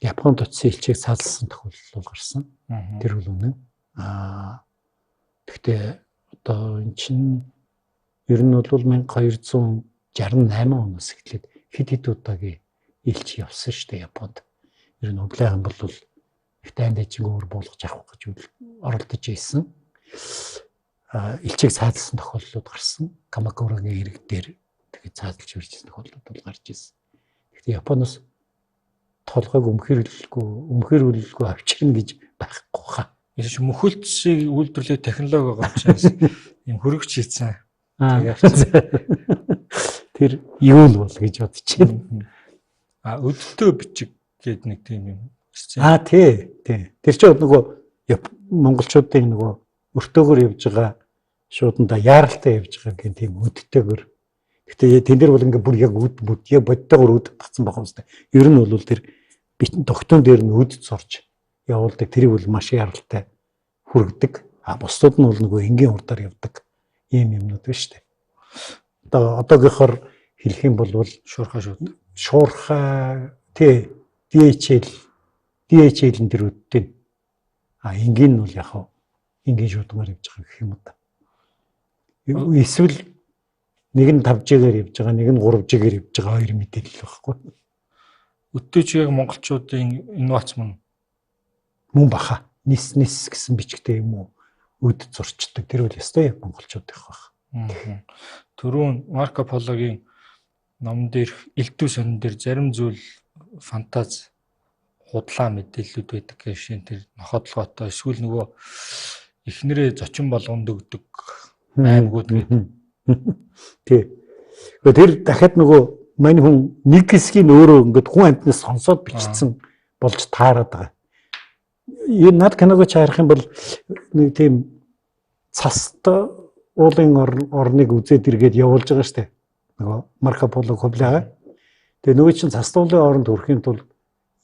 Японд очисон элчийг цаазалсан тохиолдол гарсан. Тэр бол үнэн. Гэхдээ одоо эн чинь ер нь бол 1268 оноос эхлээд хэд хэд удаагийн элч явсан шүү дээ Японд. Ер нь Хубилай хаан бол их дайн дайчинг өөр буулгаж авах гэж оролдож байсан. Элчийг цаазалсан тохиолдлууд гарсан. Камакурагийн хэрэг дээр тэгээд цаазалж ирсэн тохиолдлууд бол гарч ирсэн. Гэхдээ Японоос толгойг өмхөрөлгүй авчирна гэж байхгүй хаа. Яш мөхөлтсийг үйлдвэрлэх технологи байгаа учраас юм хөрөгч хийцэн. Тэр юу л бол гэж бодож байна. Өдтөө бичиг гэдэг нэг тийм юм. Тий, тий. Тэр чинь нөгөө монголчуудын нөгөө өртөөгөр явж байгаа шууданда яаралтай явж байгаа гэх тийм өдтөөгөр. Гэтэ тэн дээр бол ингээ бүр яг үд бүд яг бодтойгоор үд татсан байх юм байна. Ер нь бол тэр битэн тогтоон дээр нь үд зурж явуулдаг. Тэрийг бол маш яаралтай хүргэдэг. А бусдууд нь бол нөгөө энгийн хурдаар явдаг ийм юмнууд байна шүү дээ. Одоо одоогийнхоор хэлэх юм бол шуурхай шууд. Шуурхай тий DHL энэ тэр үдтэй. А энгийн нь бол яг энгийн шуудмаар явж байгаа гэх юм уу та. Эсвэл нэг нь 5G-гээр явж байгаа, нэг нь 3G-гээр явж байгаа хоёр мэдээлэл байхгүй. Өдөөч яг монголчуудын инновац мөн. Мөн баха. Нис гэсэн бичгтэй юм уу? Өд зурчдаг. Тэр бол ёстой яг монголчууд их байх. Түрүүн Марко Пологийн номон дээрх элдв сонин дээр зарим зүйл фантаз худлаа мэдээллүүд байдаг гэх шин тэр ноходлогоотой эсвэл нөгөө эхнэрээ зочин болгонд өгдөг аймагуд гэдэг. Тий. Тэр дахиад нөгөө мань хүн нэг хэсгийг өөрөө ингээд хүн амьтнаас сонсоод бичсэн болж таарад байгаа. Энэ над киног ч харах юм бол нэг тийм цаст уулын орныг үзээд эргээд явуулж байгаа штэ. Нөгөө Марко Поло Хубилайгаа. Тэгээ нөгөө чинь цаст уулын оронд хүрэхийн тулд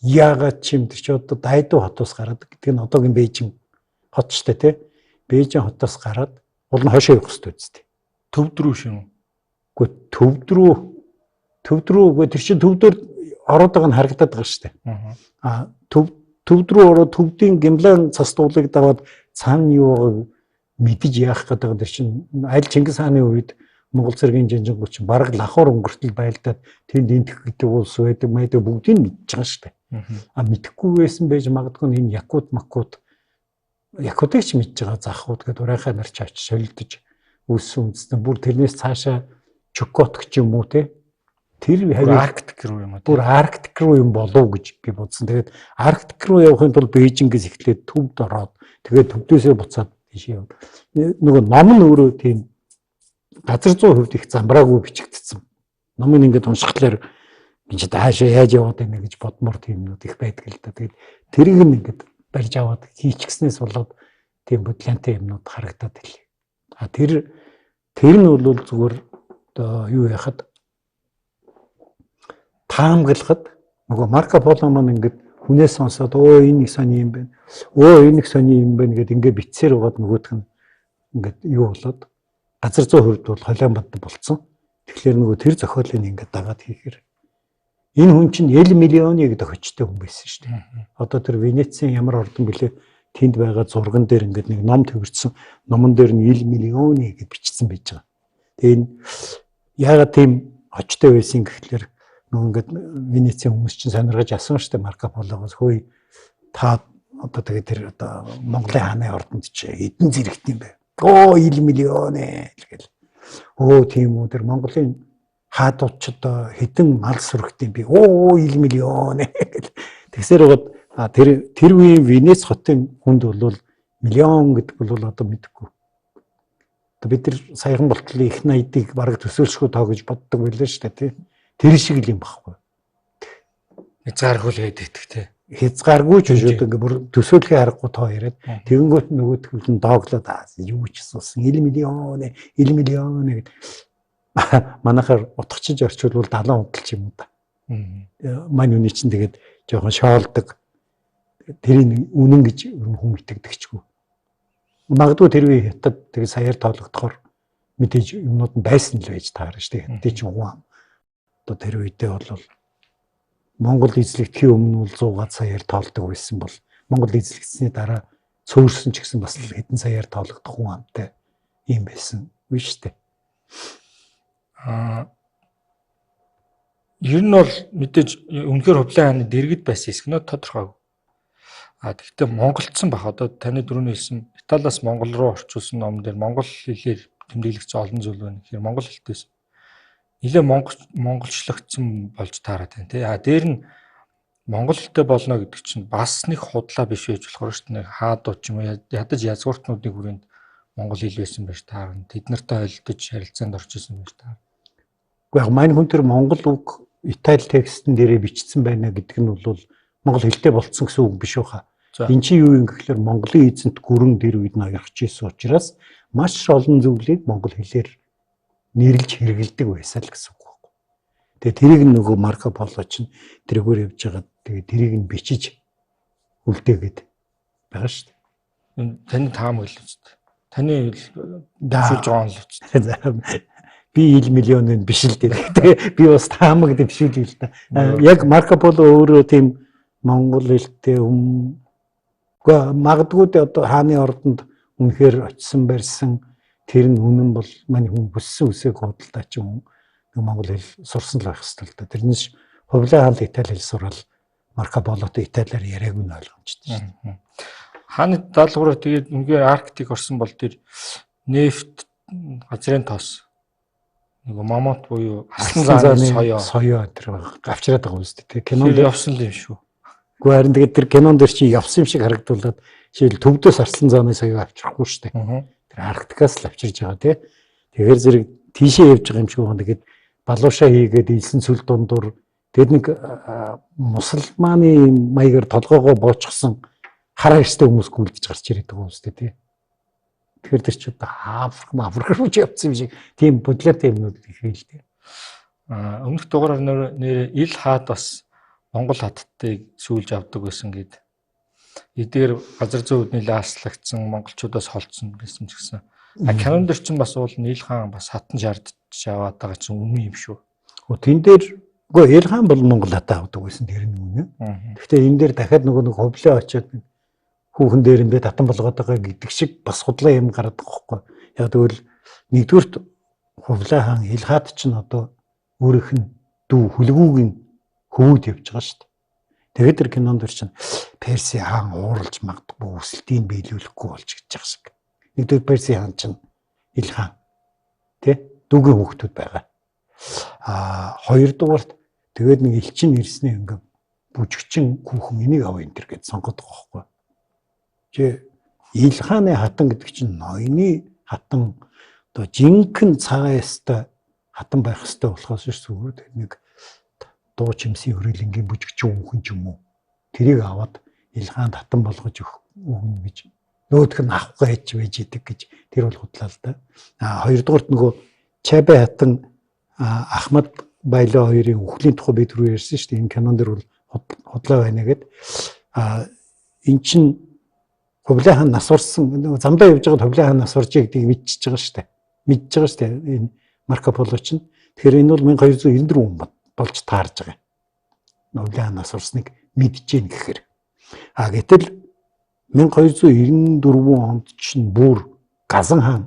яагаад ч юм тэр чи одоо Дайду хотоос гараад гэдэг нь одоогийн Бээжин хот штэ тий. Бээжин хотоос гараад уул нь хойшоо явах хэрэгтэй үстэй. Төвд рүү шин үү? Үгүй төвд рүү үгүй тэр чинь төвдөр ороод байгаа нь харагдаад байгаа штэ. Аа төвд рүү ороод төвдийн гимлан цас дуулыг даваад цаана юу байгааг мэдэж яах гэдэг тэр чинь аль Чингис хааны үед Монгол цэргийн жанжингууд чинь бараг лахуур өнгөртөл байлдаад тэнд энтх гэдэг улс байдаг майдаг бүгдийг мэдж байгаа шүү дээ. А мэдэхгүй байсан байж магадгүй энэ Якут Макут Якутыг ч мэдж байгаа захууд гэдэг урайхаа нар ч очиж солилдож үүссэн үндэстэн бүр тэрнээс цаашаа Чукотк ч юм уу те тэр хавь Арктик руу юм уу? Бүр Арктик руу юм болов гэж би бодсон. Тэгээд Арктик руу явахын тулд Бээжингээс эхлээд төвд ороод тэгээд төвдөөсөө буцаад тийш яв. Нөгөө ном нь өөрөө тийм газар зүйн хувьд их замбраагүй бичигдсэн. Номыг ингээд уншихлаар энэ даашаа яаж яваад байна гэж бодмор тиймнүүд их байдаг л да. Тэгээд тэрийг нь ингээд барьж аваад хийчихснээс болоод тийм бодлонтой юмнууд харагдаад байлээ. А тэр нь бол зүгээр одоо юу яхад таамаглахад нөгөө Марко Поло маань ингээд хүнээс сонсоод өө энэ нэг сони юм байна. Өө энэ нэг сони юм байна гэд ингээд битсээр байгаад нөгөөх нь ингээд юу болоод газар зүйн хувьд бол холион бод болцсон. Тэгэхээр нөгөө тэр зохиолыг ингээд дагаад хийхээр энэ хүн чинь Эл Миллиони гэдэг хочтой хүн байсан шүү дээ. Одоо тэр Венецийн ямар ордон бэлээ тэнд байгаа зурган дээр ингээд нэг ном төвөрсөн. Номон дээр нь Эл Миллиони гэж бичсэн байж байгаа. Тэгээ энэ яагаад тийм хочтой байсан гэхлээр нөгөө ингээд Венецийн хүмүүс чинь сонирхож асуун шүү дээ Марко Пологоос хөөе та одоо тэгээ тэр одоо Монголын хааны ордонд чи эдэн зэрэгт юм бэ? Өө Ил Миллионе гэл. Өө тийм үү тэр Монголын хаадууд ч одоо хэдэн мал сүрэгт юм бэ? Өө Ил Миллионе гэл. Тэгсээр байгаад тэр үеийн Венец хотын хүнд бол миллион гэдэг бол одоо мэдэхгүй. Одоо бид нар саяхан болтлын их найдыг бараг төсөөлшгүй тоо гэж боддог байлаа шүү дээ тий. Тэр шиг л юм баггүй. Хязгааргүй л гэдэг тий. Хязгааргүй ч шүү дээ ингээ бүр төсөөлхийн аргагүй тоо яриад тэгэнгүүт нөгөөх нь дооглоод юу ч асуусан Ил Миллионе, Ил Миллионе гэд манайхаар утгачиж орчуулвал 70 удал ч юм уу да. Мань үний чинь тэгээд жоохон шоолдог. Тэрийг үнэн гэж хүн итгэдэгчгүй. Магадгүй тэр үе хятад тэгээд саяар тоологдохоор мэдээж юмнууд нь байсан л байж таарна шүү дээ. Хятадын чинь хүн одоо тэр үедээ бол Монгол эзлэгдэхийн өмнө бол 100 саяар тоолдог байсан бол Монгол эзлэгдсэний дараа цөөрсөн ч гэсэн бас хэдэн саяар тоологдох хүн амтай юм байсан үе шүү дээ. Аа ер нь бол мэдээж үнэхээр Хубилай хааны дэргэд байсан хэсэг нөө тодорхойгүй. А тэгвэл монголцсон бах одоо таны дөрөвний хэлсэн Италиас Монгол руу орчуулсан ном дээр монгол хэлээр тэмдэглэгдсэн олон зүйл байна. Тэгэхээр монгол хэлтэйс нэлээ монголчлогдсон болж таарад байна тий. А дээр нь монгол хэлтэй болно гэдэг чинь бас нэг худлаа биш байж болохоор шүү дээ. Нэг хаадууд ч юм уу ядаж язгууртнуудын хүрээнд монгол хэл байсан байж таарна. Тэд нартай холилдож харилцаанд орж исэн байж таарна. Үгүй яг мань хүн тэр монгол үг Итали текстэн дээрээ бичсэн байна гэдэг нь бол монгол хэлтэй болцсон гэсэн үг биш үү? Энд чинь юу юм гэхлээр Монголын эзэнт гүрэн тэр үед нь оёрч исэн учраас маш олон зүйлийг монгол хэлээр нэрлж хэрэгэлдэг байсан л гэсэн үг байхгүй. Тэгээ тэрийг нөгөө Марко Поло чинь тэрүүгээр явж байгаа. Тэгээ тэрийг нь бичиж үлдээгээд байгаа шүү дээ. Таны таамаглал үст. Таны шүүлж байгаа он л үст. Би Ил Миллионын биш л дээ. Тэгээ би бас таамаг дэвшүүлээ л да. Яг Марко Поло өөрөө тийм монгол хэлтэй хүм. Гэхдээ магадгүй одоо хааны ордонд үнэхээр очисон барьсан тэр нь үнэн бол мань хүн хүссэн үсэг худалдаа ч юм уу монгол хэл сурсан л байх хэрэгтэй л да. Тэрнээс Хубилай хаан Итали хэл сурал Марко Полотой Италиар яриаг нь ойлгомжтой шүү дээ. Хааны даалгавраар тэгээд үнэхээр Арктик орсон бол тэр нефт, газрын тос нөгөө мамонт буюу аслан зааны соёо тэр авчираад байгаа юм шүү дээ. Кинонд явсан л юм шүү. Гэхдээ харин тэгээд тэр кинон дээр чи явсан юм шиг харагдуулаад жишээл төвдөөс арслан зааны соёо авчрахгүй шүү дээ. Тэр Арктикаас л авчирж байгаа тий. Тэгэхээр зэрэг тийшээ явж байгаа юм шиг байна. Тэгээд балуушаа хийгээд илсэн цөл дундуур тэгээд нэг мусульманы маягаар толгоогоо боочсон хар хэрстэй хүмүүс гүйлдэж гарч ирээд байгаа юм шүү дээ тий. Тэгэхээр тэр чи одоо Африк руу ч явцсан юм шиг тийм бодлоотой юмнууд их хэл дээ. Аа өмнөх дугаараар нэр ил хаад бас Монгол хаттыг сүүлж авдаг байсан гэд. Эдгээр газар зүйн үед нэлээд алслагдсан, монголчуудаас холдсон гэсэн ч гэсэн. А кинон дэр чинь бас уул Ил хаан бас хатан шаардж аваад байгаа чинь үнэн юм шүү. Тэн дээр үгүй Ил хаан бол Монгол хатан авдаг байсан, тэр нь үнэн. Гэхдээ энэ дээр дахиад нөгөө нэг Хубилай очиод хүүхэн дээр нь татан болгоод байгаа гэдэг шиг бас худлаа юм гараад байгаа байхгүй. Яг тэгвэл нэгдүгüрт Хубилай хаан Ил хаад чинь одоо өөрийнх нь дүү хүлгүүгийн хөвүүд явж байгаа шүү дээ. Тэгээд тэр кинонд дэр чинь Перси хаан ууралж магадгүй өсөлтийг биелүүлэхгүй болж гэж байгаа шиг. Нэгдүгээр Перси хаан чинь Ил хаан тий дүүгийн хүүхдүүд байгаа. А хоёрдугаарт тэгээд нэг элчин ирсний ингээ бүжигчин хүүхэн энийг аваа энэ төр гэж сонгоод байгаа байхгүй. Чи Ил хааны хатан гэдэг чинь ноёны хатан одоо жинхэнэ цагаан ястай хатан байх ёстой болохоос ш зүгээр тэр нэг дуу чимсийн хүрээлэнгийн бүжигчин хүүхэн ч юм уу тэрийг аваад Ил хаанд хатан болгож өгнө гэж нөөдх нь авах гэж байж идэг гэж тэр бол худлаа л да. А хоёрдугаарт нөгөө Чабай хатан Ахмад Байлаа хоёрын үхлийн тухай би түрүү ярьсан шүү дээ. Энэ кинон дэр бол худлаа байна гэд. А эн чин Хубилай хаан нас орсон замдаа явж байгаад Хубилай хаан нас орж гэдгийг мэдчихэж байгаа шүү дээ. Мэдчихэж байгаа шүү дээ. Энэ Марко Поло чинь. Тэгэхээр энэ бол 1294 он болж таарж байгаа. Хубилай хаан нас орсныг мэдэж гин гэхээр. А гэтэл 1294 онд чинь бүр Газан хаан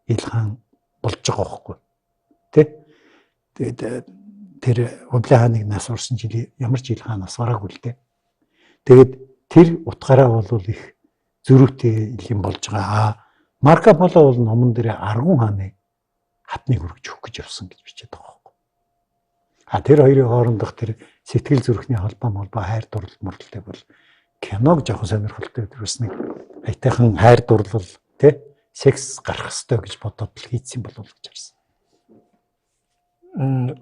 Ил хаан болж байгаа байхгүй. Тэ? Тэгээд тэр Хубилай хааныг нас орсон жил ямар ч Ил хаан нас бараагүй л дээ. Тэгээд тэр утгаараа бол их зөрүүтэй юм болж байгаа. А Марко Поло бол номон дээр Аргун хааны хатныг өргөж өгөх гэж явсан гэж бичээд байгаа байхгүй. А тэр хоёрын хоорондох тэр сэтгэл зүрхний холбоо хайр дурлал мөрлөлтэй бол киног жоохон сонирхолтой тэр бас нэг аятайхан хайр дурлал тий секс гарах ёстой гэж бодоод л хийцэн болов гэж харсан.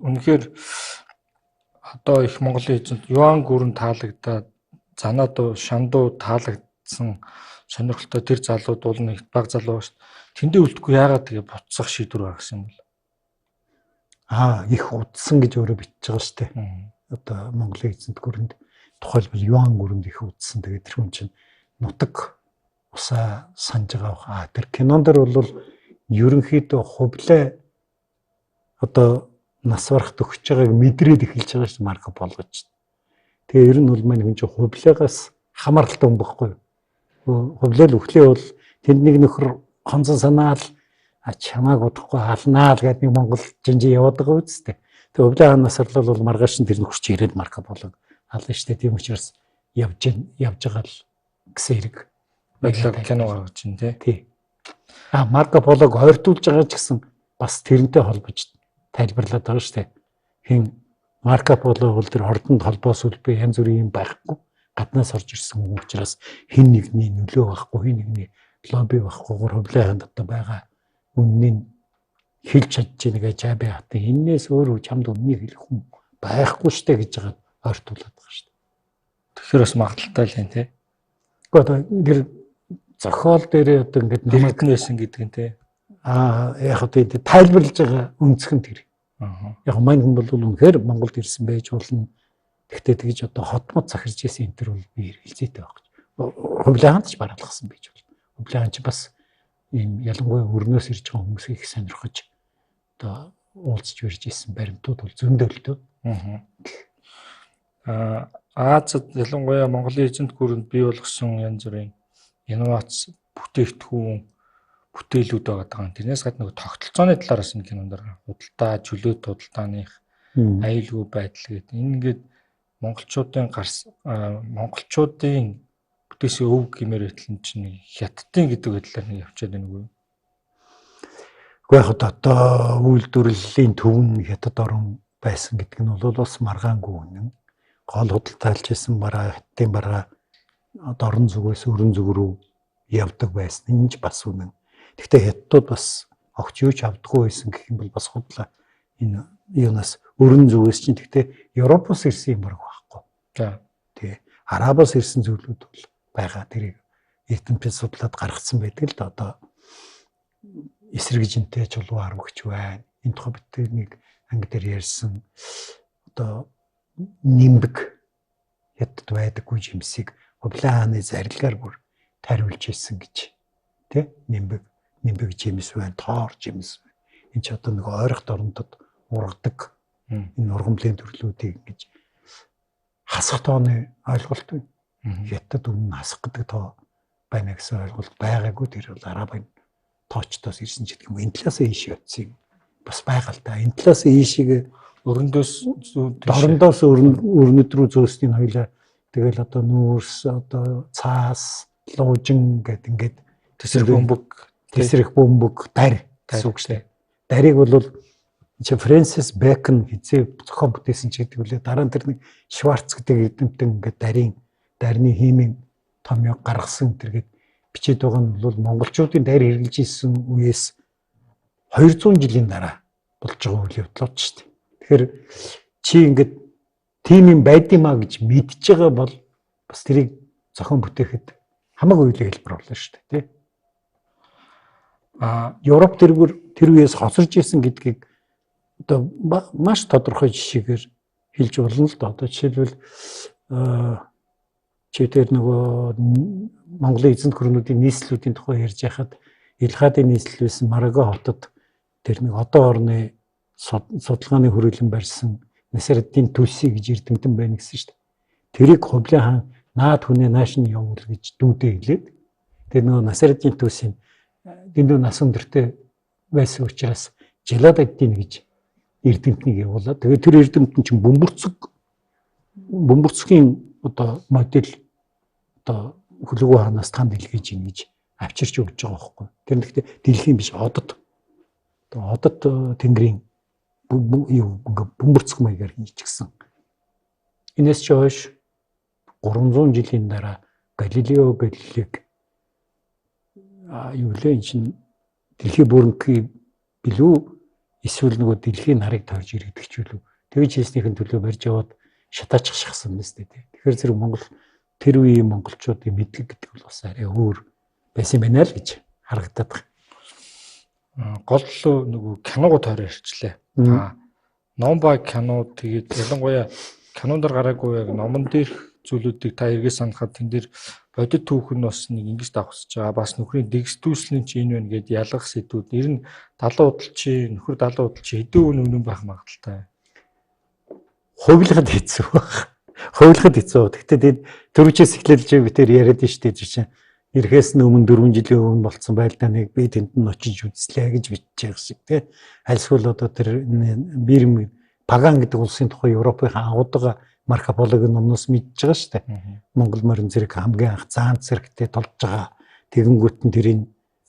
Үнэхээр одоо их Монголын эзэнт Юан гүрэн таалагдаад Занадуу, Шандуу таалагдсан сонирхолтой тэр залууд бол нэг баг залуу шүү дээ. Тэндээ үлдэхгүй яагаад тэгээ буцах шийдвэр гаргасан юм бол? Аа их удсан гэж өөрөө бичиж байгаа шүү дээ. Одоо Монголын эзэнт гүрэнд тухайлбал Юан гүрэнд их удсан. Тэгээд тэр хүн чинь нутаг усаа санаж байгаа бах. Аа тэр кинон дэр бол ерөнхийдөө Хубилай одоо нас барах төгсөж байгааг мэдрээд эхэлж байгаа шүү Марко Поло гэж. Тэгээ ер нь бол маань хүн чинь Хубилайгаас хамааралтай хүн байхгүй юу? Хубилай л үхлээ бол тэнд нэг нөхөр хонцон санаал чамааг удахгүй алнаа л гэдэг нэг монгол жинжин яваад байгаа үсттэй. Тэгээ Хубилай хаан нас орлол бол маргааш нь тэр нөхөр чи ирээд Марко Полог ална штэ. Тийм учраас явж байгаа л гэсэн хэрэг байдлаар кино гаргаж чинь тий. А Марко Полог ойртуулж байгаа ч гэсэн бас тэрнтэй холбож тайлбарлаад байгаа штэ. Хин Марко Поло бол тэр ордонд холбоос үлбэ янз бүрийн юм байхгүй. Гаднаас орж ирсэн хүн учраас хин нэгний нөлөө байхгүй, хин нэгний лобби байхгүйгээр Хубилай хаанд одоо байгаа үннийг хэлж чадж байгаа гэж Чабай хатын энээс өөр чамд үннийг хэлэх хүн байхгүй штэ гэж байгаа ойртуулад байгаа штэ. Тэгэхээр бас магадaltaй л юм тий. Гэхдээ одоо тэр зохиол дээрээ одоо ингээд намайг нь байсан гэдэг нь тий. Аа яг одоо тайлбарлаж байгаа өнцгөн тэр. Яг мань хүн бол үнэхээр Монголд ирсэн байж болно. Тэгтээ тэгж одоо хотмод захирч исэн энэ төр бол би эргэлзээтэй байх гэж. Хубилай хаанд ч бараалгасан байж болно. Хубилай хаан ч бас ийм ялангуяа өрнөөс ирж байгаа хүмүүсийг их сонирхож одоо уулзч барьж исэн баримтууд бол зөндөө л дөө. Аа Азад ялангуяа Монголын эзэнт гүрэнд бий болгосон янз бүрийн инновац бүтээгдэхүүн бүтээлүүд байгаа даа. Тэрнээс гадна нөгөө тогтолцооны талаар бас энэ кинонд худалдаа, чөлөөт худалдааных аюулгүй байдал гэдэг. Энэ ингээд монголчуудын монголчуудын бүтээсэн өв гэмээр байтал нь чинь хятадын гэдэг байдлаар нэг явчаад байна уу? Үгүй яг одоо үйлдвэрлэлийн төв нь хятад орн байсан гэдэг нь бол бас маргаангүй үнэн. Гол худалдаалж исэн бараа хятадын бараа орон зүгээс өрн зүг рүү явдаг байсан. Энэ ч бас үнэн. Гэхдээ хятадууд бас огт юу ч авдаггүй байсан гэх юм бол бас худлаа. Энэ юунаас өрн зүгээс чинь гэхдээ Европоос ирсэн юм баг байхгүй. За. Тий. Арабаас ирсэн зүйлүүд бол байгаа. Тэрийг эрдэмтэд судлаад гаргацсан байдаг л да. Одоо эсрэг жинтэй чулуу арвагч байна. Энэ тухай бид нэг анги дээр ярьсан. Одоо нимбэг хятад байдаггүй жимсийг Хубилай хааны зарилгаар бүр тариулж ирсэн гэж тий Нимбэг жимс байна, Тоор жимс байна. Энэ ч одоо нөгөө ойрох дорнодод ургадаг энэ ургамлын төрлүүдийг ингэж хасах тооны ойлголт байна. Хятад өмнө хасах гэдэг тоо байна гэсэн ойлголт байгаагүй. Тэр бол арабын тоочдоос ирсэн ч гэдэг юм. Энэ талаас ийш явцсан юм бас байгаа л да. Энэ талаас ийшээ өрөндөөс дорндоос өрнөд рүү зөөснийг хоёлаа тэгэл одоо нүүрс, одоо цаас, луужин гэд ингээд тэсрэх бөмбөг, тэсрэх бөмбөг, дарь гэсэн үг шүү дээ. Дарийг бол чи Фрэнсис Бэкон хизээ зохион бүтээсэн ч гэдэг үлээ. Дараа нь тэр нэг Шварц гэдэг эрдэмтэн ингээд дарны химийн томьёо гаргасан тэргээд бичээд байгаа нь бол монголчуудын дайр хэрглэж исэн үеэс 200 жилийн дараа болж байгаа үйл явдал шүү дээ. Тэгэхээр чи ингээд тийм юм байдимаа гэж мэдж байгаа бол бас тэрийг зохион бүтээхэд хамаагүй үйл хэлбэр болно шүү дээ, тий. Европ тэргүүр тэр үеэс хоцорж исэн гэдгийг одоо маш тодорхой жишээгээр хэлж болно л доо. Одоо жишээлбэл чи тэр нөгөө Монголын эзэнт гүрнүүдийн нийслэлүүдийн тухай ярьж байхад Илхадын нийслэл байсан Мараго хотод тэр нэг одоо орны судалгааны хүрээлэн барьсан Насараддин Түлси гэж эрдэмтэн байна гэсэн шүү дээ. Тэрийг Хубилай хаан наад хүнээ нааш нь явуул гэж дүүдээ хэлээд тэр нөгөө Насараддин Түлсийн дэндүү нас өндөртэй байсан учраас Жалаладдин гэж эрдэмтнийг явуулаад тэгээд тэр эрдэмтэн чинь бөмбөрцөгийн одоо модель одоо Хөлөгөө хаанаас танд илгээж ийн гэж авчирч өгч байгаа байхгүй. Тэр нэгтээ дэлхийн биш одод. Одоо одод тэнгэрийн юу ингээ бөмбөрцөг маягаар хийчихсэн. Энэс ч хойш 300 жилийн дараа Галилео Галилег юу лээ эн чинь дэлхийн бүрэнхий билүү эсвэл нөгөө дэлхийн нарыг тойрж иргэдэг ч үлээ. Тэгж хийснийхэн төлөө барьж яваад шатаачих шахсан юм байна тий. Тэгэхээр зэрэг Монгол тэр үеийн монголчуудын мэдлэг гэдэг бол бас арай өөр байсан байна л гэж харагдаад байна. Гол нөгөө киногоо тойроо ирчлээ. Ном ба кино тэгээд ялангуяа кинон дээр гараагүй яг номон дээрх зүйлүүдийг та эргээ санахад тэн дээр бодит түүх нь бас нэг ингэж давхсаж байгаа. Бас нөхрийн дэгсдүүлсэн нь чи энэ байна гэд ялгах сэдвүүд. Ер нь 70 удалчи нөхөр 70 удалчи хэдэн үн үнэн байх магадaltaй. Хувилахад хэцүү байх. Хувилахад хэцүү. Гэхдээ тэд түрүүчээс эхлээд чи би тэр яриад нь шүү дээ чинь. Ирэхээс нь өмнө 4 жилийн өмнө болцсон байлдааныг би тэнд нь очиж үзлээ гэж бичиж байгаа шиг тий. Альсвал одоо тэр Бирм Паган гэдэг улсын тухай Европын агуудага Марко Пологийн номноос мэдж байгаа шүү дээ. Монгол морин зэрэг хамгийн анх заан зэрэгтэй тулж байгаа. Тэгэнгүүт нь тэрийг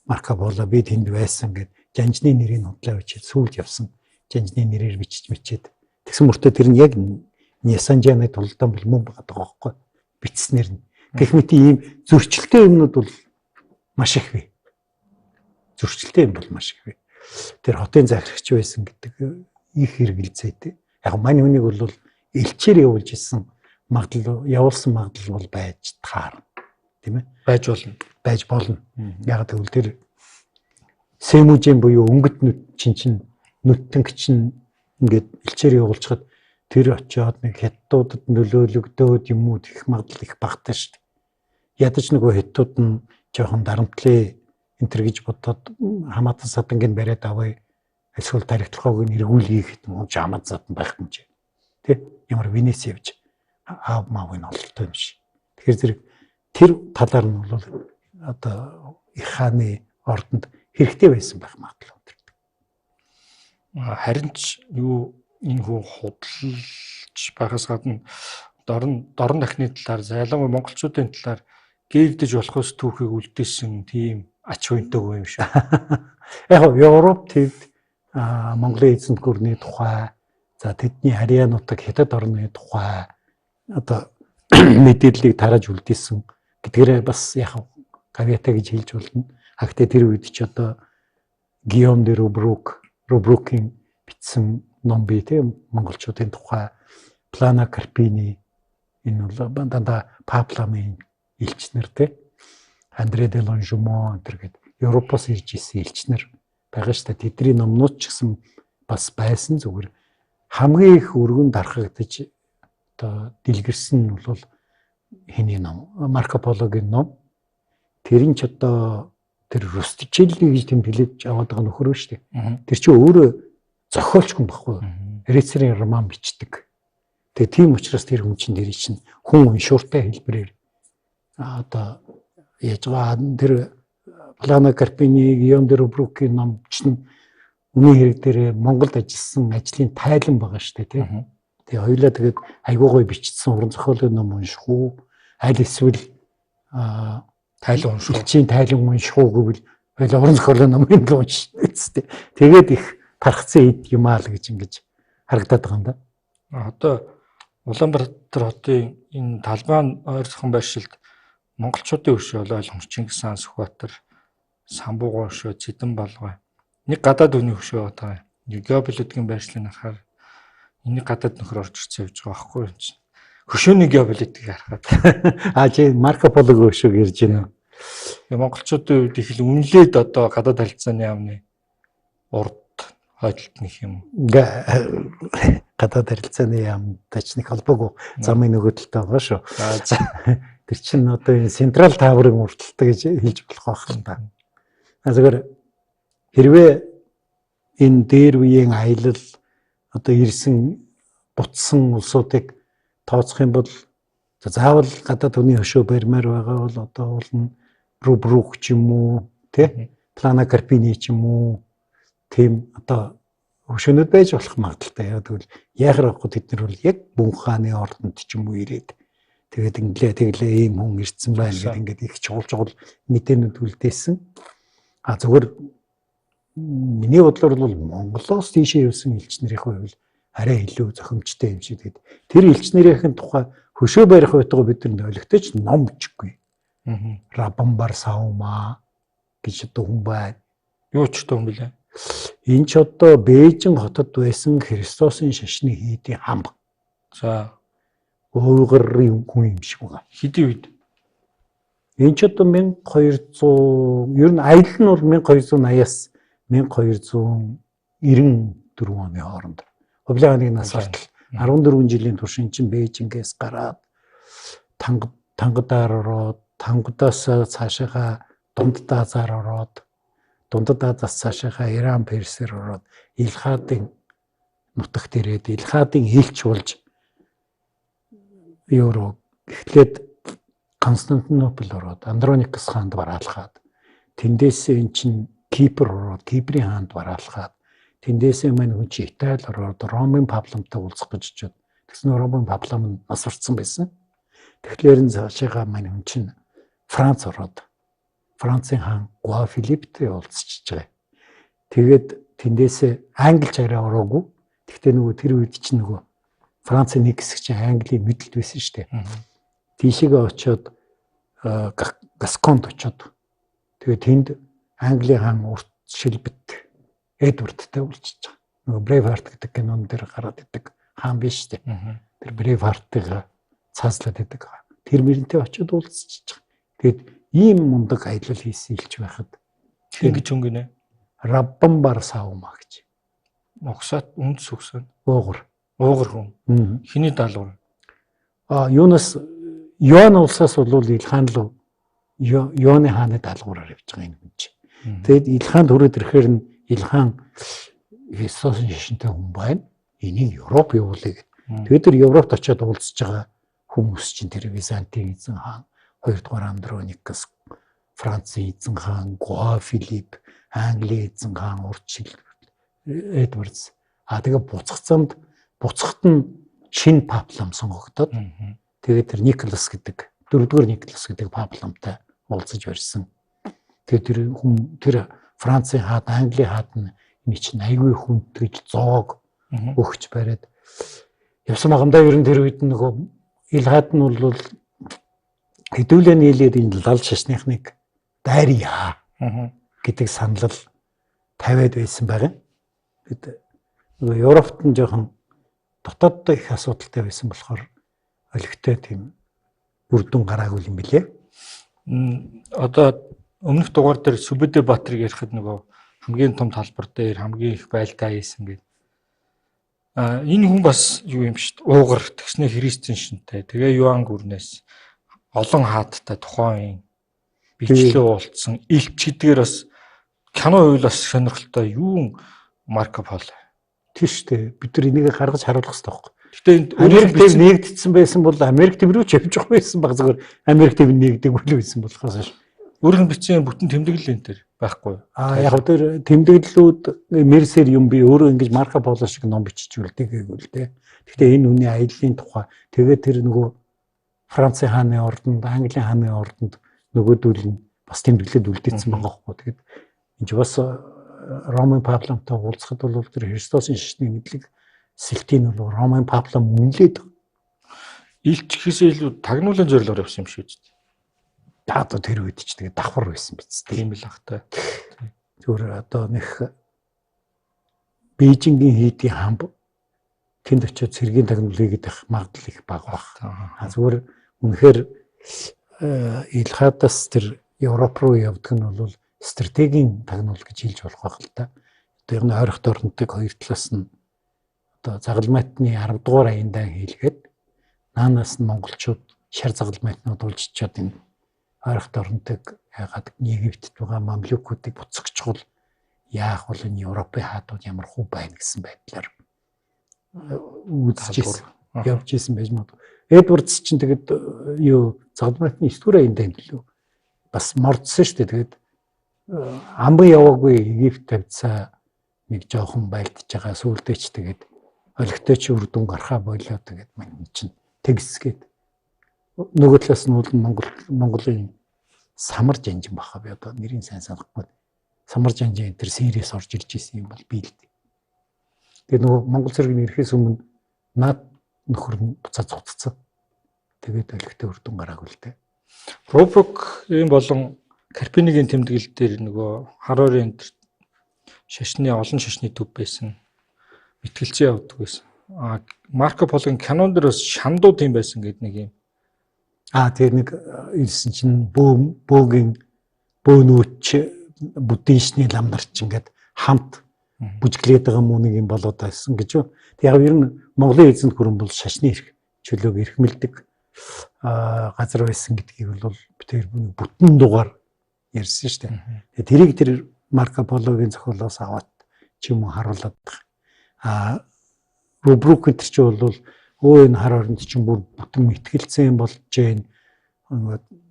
Марко Поло би тэнд байсан гэд жанжны нэрийг худлаа бичээд сүүлд явсан жанжны нэрээр бичиж мичээд тэгсэн мөртөө тэр нь яг Нясанжаны тулдаан бол мөн байгаа байхгүй бичснээр нь. Гэх мэт ийм зөрчилтэй юмнууд бол маш их бий. Зөрчилтэй юм бол маш их бий. Тэр хотын захирагч байсан гэдэг их хэрэгэлзээтэй. Яг мань хүнийг бол элчээр явуулж исэн магадлал явуулсан магадлал бол байж таарна. Тийм ээ? Байж болно. Байж болно. Яг тэгвэл тэр Сэмүжин буюу өнгөт нүд чинь нүттэнг чинь ингээд элчээр явуулчихад тэр очиод нэг хятадуудад нөлөөлөгдөөд юм уу гэх магадлал их багтаа шүү дээ. Ядаж нөгөө хятадууд нь жоохон дарамтлаа энэ төр гэж бодоод хамаатан садангийн бариад авъя. Эсвэл тарихтлахыг нь эргүүлье гэх юм уу хамаатан садан байх юм чи. Тэ ямар Венес явж аав маавын ололтой юм шиг. Тэгэхээр зэрэг тэр талаар нь бол одоо их хааны ордонд хэрэгтэй байсан байх магадлал өндөртэй. Харин ч юу энэ хүн худалж байхаас гадна дорн дахны талаар ялангуяа монголчуудын талаар гэрдэж болохоос түүхийг үлдээсэн тийм ач хувинтайгүй юм шиг. Яг нь Европ твд Монголын эзэнт гүрний тухай, за тэдний Ариануудыг хятад орны тухай одоо мэдээллийг тарааж үлдээсэн гэдгээрээ бас яг гавьяатай гэж хэлж болно. А гэхдээ тэр үед ч одоо Гийом де Рубрукийн бичсэн ном бий тийм монголчуудын тухай, Плана Карпини энэ бол дандаа Папламын элчнэр тийм Андре де Лонжумо энэ гээд Европоос ирж исэн элчнэр байгаа шүү дээ. Тэдний номнууд ч гэсэн бас байсан, зүгээр хамгийн их өргөн дархагдаж одоо дэлгэрсэн нь бол хиний ном, Марко Пологийн ном. Тэр нь ч одоо тэр Рустичелли гэж тэмдэглэж аваад байгаа нөхөр шүү дээ. Тэр чинь өөрөө зохиолч хүн байхгүй юу? Рыцарийн роман бичдэг. Тэгээ тийм учраас тэр хүн чинь тэр чинь хүн уншууртай хэлбэрээр одоо яаж байгаа тэр Плано Карпини, Гийом де Рубрукийн ном чинь үнэн хэрэг дээр Монголд ажилласан ажлын тайлан байгаа шүү дээ, тийм. Тэгээ хоёулаа тэгээд айгуу гоё бичсэн уран зохиолын ном унших уу? Аль эсвэл тайлан унших уу? Элчийн тайлан унших уу гэвэл хоёулаа уран зохиолын номыг л унших үстэй. Тэгээд их тархацсан эд юм аа л гэж ингэж харагдаад байгаа юм да. Одоо Улаанбаатар хотын энэ талбайн ойр зохион байршилд монголчуудын өшөө ойлгомж Чингис хаан, Сүхбаатар, Самбууган өшөө, Цэдэн балгай. Нэг гадаад хүний өшөө байгаа юм. Геополитикийн байршлыг харахаар энэ гадаад нөхөр орж ирсэн явж байгаа байхгүй юм чинь. Хөшөөний геополитикийг харахад. А чи Марко Пологийн өшөөг ярьж байна уу? Монголчуудын үед их л үнэлээд одоо гадаад харилцааны яамны урд хойдолт нэг юм. Ингээ гадаад харилцааны яамтай ч нэг холбоогүй замын нөгөө талтай байгаа шүү. За. Тэр чинь одоо энэ Централ Таврын урталтай гэж хэлж болох байх л та. Зүгээр хэрвээ энэ дээр үеийн аялал одоо ирсэн бутсан улсуудыг тооцох юм бол заавал гадаад хүний хөшөө барьмаар байгаа бол одоо бол нь Рубрук ч юм уу, тэ? Плана Карпини ч юм уу, тийм одоо хөшөөнүүд байж болох магадaltaй. Яг тэгвэл яхаар авахгүй тэд нар бол яг Бүн хааны ордонд ч юм уу ирээд тэгээд инглээ тэглээ ийм хүн ирсэн байна гэдэг ингээд их чухал чухал мэдээнүүд үлдээсэн. А зүгээр миний бодлоор бол Монголоос тийшээ явсан элч нарын хувьд арай илүү зохимжтой юм шиг. Тэгээд тэр элч нарын тухай хөшөө барих байтугай бид нар нөлөгтэй ч ном бичихгүй. Рабамбар Саумаа гэж одоо хүн байна. Юу ч юм бэлээ? Энэ ч одоо Бээжин хотод байсан Христосын шашны хийдийн хамб. За. Уйгарын хүн юм шиг байгаа. Хэдийн үед? Энэ ч одоо 1200, ер нь аялал нь бол 1280-аас 1294 оны хооронд. Хубилай хааны нас бартал 14 жилийн турш эн чинь Бээжингээс гараад Тангадаар ороод, Тангадаас цаашаага Дундад Азаар ороод, Дундад Азаас цаашаага Иран Персээр ороод Илхаадын нутагт ирээд Илхаадын элч болж евро эхлээд Константинопол ороод Андроникус хаанд бараалхаад, тэндээс эн чинь Кипр ороод Киприйн хаанд бараалхаад, тэндээс мань хүн чи Итали ороод Ромын папламтай уулзах гэж очиод тэгсэн Ромын паплам нь нас барсан байсан. Тэгэхээр н цаашаага мань хүн чинь Франц ороод Францын хаан Гуа Филипптэй уулзчихж байгаа. Тэгээд тэндээсээ Англич арай ороогүй. Тэгтээ нөгөө тэр үед чинь нөгөө Францын нэг хэсэг чинь Английн мэдлэлд байсан шүү дээ. Тийшээгээ очиод Гасконд очиод тэгээд тэнд Английн хаан урт шилбэт Эдвардтай уулзчихж байгаа. Нөгөө Braveheart гэдэг кинон дээр гараад идэг хаан биш шүү дээ. Тэр Braveheart-ыг цааслаад идэг. Тэр мөрөнтэй очиод уулзчихж байгаа. Тэгээд ийм мундаг аялал хийсэн элч байхад хэн гэж өнгөнэ? Раббамбар Саумаа гэж. Угсаат үндэс үгсэн. Уугар. Уугар хүн. Хэний даалгавар? А юунаас Юан улсаас бол Илхан руу Юаны хааны даалгавраар явж байгаа юм хүн чи. Тэгээд Илхан түрээд ирэхээр нь Илхан Христосын шашинтай хүн байна. Энийг Европ явуулъя гэд. Тэгээд тэр Европт очиод уулзж байгаа хүмүүс чинь тэр Византын эзэн хаан, 2 дугаар Андроникус, Францын эзэн хаан, Гуа Филипп, Английн эзэн хаан, урт шил Эдвардс. А тэгээ буцах замд буцахт нь шинэ паплам сонгогдоод тэгээд тэр Николас гэдэг 4-р Николас гэдэг папламтай уулзаж барьсан. Тэгээд тэр хүн тэр Францын хаад, Английн хаад нь энэ чинь айгүй хүндэтгэж зоог өгч бариад явсан байгаа юм да. Ер нь тэр үед нөгөө ил хаад нь бол хэдүүлээ нийлээд энэ лал шашныхныг дайръя гэдэг саналал тавиад байсан байгаа. Бид нөгөө Европт нь жоохон дотоод их асуудалтай байсан болохоор олигтой тийм үр дүн гараагүй юм билээ. Одоо өмнөх дугаар дээр Сүбэдэ Баатрыг ярихад нөгөө хамгийн том талбар дээр хамгийн их байлдаа хийсэн гэдэг. А энэ хүн бас юу юм шүү дээ. Уугар тэгснэ христийн шинтэй. Тэгээ Юан гүрнээс Олон хаадтай тухайн бичлээ уулзсан илч гэдгээр бас кино үйл бас сонирхолтой юу Марко Поло. Тийм шүү дээ. Бид нар энийг гаргаж харуулах хэрэгтэй байхгүй. Гэтэ энд Америк төв нэгдсэн байсан бол Америк төв рүү ч явж байгаа байсан баг, зүгээр Америк төв нэгдэг үл байсан болохоос ш. Өөрийнх нь бичсэн бүтэн тэмдэглэл энэ төр байхгүй. Аа яг тэр тэмдэглэлүүд Мерсер юм би өөрөө ингэж Марко Поло шиг ном бичиж үлдээгээгүй л дээ. Гэхдээ энэ хүний аяллаа тухай тэгээд тэр нөгөө Францын хааны ордонд, Английн хааны ордонд нөгөөдөл нь бас тэмдэглэлд үлдээсэн байгаа байхгүй. Тэгээд энэ ч бас Ромын папламтай уулзахад бол тэр Христосын шашны мэдлэг сэлтийн бол Ромын паплам үнэлээд илч гэхээсээ илүү тагнуулын зорилгоор явсан юм шиг үст. Одоо тэр үед ч тэгээд давхар байсан биз дээ. Тийм л ах та. Зүгээр одоо нэх Бээжингийн хийдийн хамб тэнд очиод цэргийн тагнуул хийгээд байх магадлал их бага баг. А зүгээр үнэхээр Илхадас тэр Европ руу явдаг нь бол стратегийн тагнуул гэж хэлж болох байх л та. Одоо яг нь ойрхот орнотыг хоёр талаас нь одоо загалмайтны 10 дугаар аяндаа хийлгээд наанаас нь монголчууд шар загалмайтнууд уулзчихэд энэ ойрхот орнотыг яагаад Египтэд байгаа мамлюкуудыг буцагчвал яах бол энэ Европын хаадууд ямар хүү байна гэсэн байдлаар үзчихсэн, явж исэн байж магадгүй. Эдвардс чинь тэгээд юу загалмайтны 9 дугаар аяндаа юм лөө бас мордсон шүү дээ. Тэгээд амбан яваагүй Египт тавьцаа нэг жоохон байлдаж байгаа сүулдэ ч тэгээд олигтой чи үр дүн гарахаа болоо тэгээд мань чинь тэгсгээд нөгөө талаас нь бол Монголын самар жанжин баха би одоо нэрийг сайн санахгүй. Самар жанжин энэ төр Сириэс орж ирж исэн юм бол би л дээ. Тэгээд нөгөө Монгол цэрэг ирэхээс өмнө наад нөхөр нь буцаа зугтцсан. Тэгээд олигтой үр дүн гараагүй л дээ. Рубрук юм болон Карпинигийн тэмдэглэл дээр нөгөө хар ойрын шашны олон шашны төв байсан. Мэтгэлцээ явдаг байсан. А Марко Пологийн кинон дээр бас шандууд юм байсан гэдэг нэг юм. А тэр нэг ирсэн чинь бөөгийн бөөнөөч буддийн лам нар ч ингээд хамт бүжиглээд байгаа муу нэг юм болоод байсан гэж юу. Тэг яг ер нь Монголын эзэнт гүрэн бол шашны эрх чөлөөг эрхмэлдэг газар байсан гэдгийг бол тэр бүтэн дугаар ярьсан шүү дээ. Тэгээ тэрийг тэр Марко Пологийн зохиолоос аваад ч юм уу харуулад. А Рубрук энэ чинь бол өө энэ хар оронд чинь бүр бүтэн мэтгэлцэн болж гэн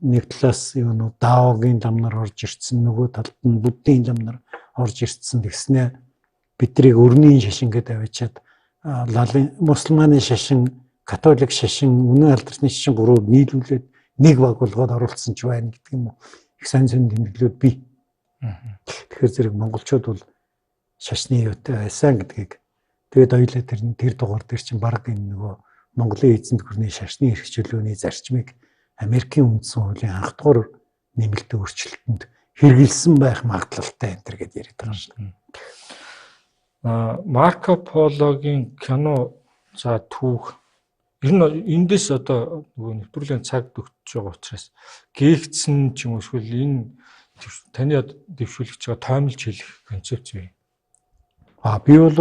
нэг талаас юу нөө даогийн лам нар орж ирсэн, нөгөө талд нь буддийн лам нар орж ирсэн. Тэгснэ бидрийг өрний шашин гэдээ аваачаад лалын мусульманы шашин, католик шашин, үнэн алдарсны шашин гурвыг нийлүүлээд нэг баг болгоод оруулсан ч байна гэдэг юм уу. Их сайн сонь тэмдэглүүд бий. Тэгэхээр зэрэг монголчууд бол шашны юутай байсан гэдгийг тэгээд хоёулаа тэр дугаар дээр чинь баг энэ нөгөө Монголын эзэнт гүрний шашны эрх чөлөөний зарчмыг Америкийн үндсэн хуулийн анхдугаар нэмэлт өөрчлөлтөнд хэрэгэлсэн байх магадлалтай энэ төр гэдээ яриад байгаа юм шиг. Марко Пологийн кино за түүх ер нь эндээс одоо нөгөө нэвтрүүлгийн цаг дөгтөж байгаа учраас гээгдсэн ч юм уу эсвэл энэ таны дэвшүүлж байгаа тоймлж хэлэх концепц юу юм? А би бол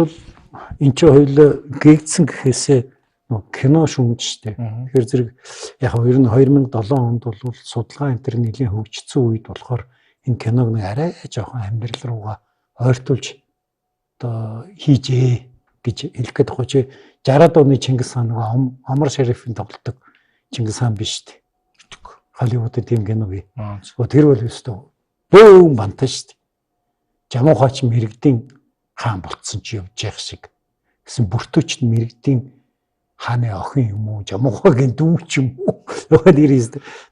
энэ ч хоёул гээгдсэн гэхээсээ нөгөө кино шүүмж штэ. Тэгэхээр зэрэг яг нь ер нь 2007 онд бол судалгаа энэ төр нэлийн хөгжсөн үед болохоор энэ киног нэг арай жоохон амьдрал руугаа ойртуулж одоо хийжээ гэж хэлэх гээд байгаа чи 60-аад оны Чингис хаан нөгөө Омар Шарифийн тоглолтог Чингис хаан биш штэ. Холливуудын тийм кино бий. Тэр бол өстөө бөөн бантан штэ. Жамуухаач мэрэгдийн хаан болцсон чи явж явах шиг. Гэсэн бүртөөч нь мэрэгдийн хааны охин юм уу, Жамуухагийн дүү ч юм уу. Нөгөө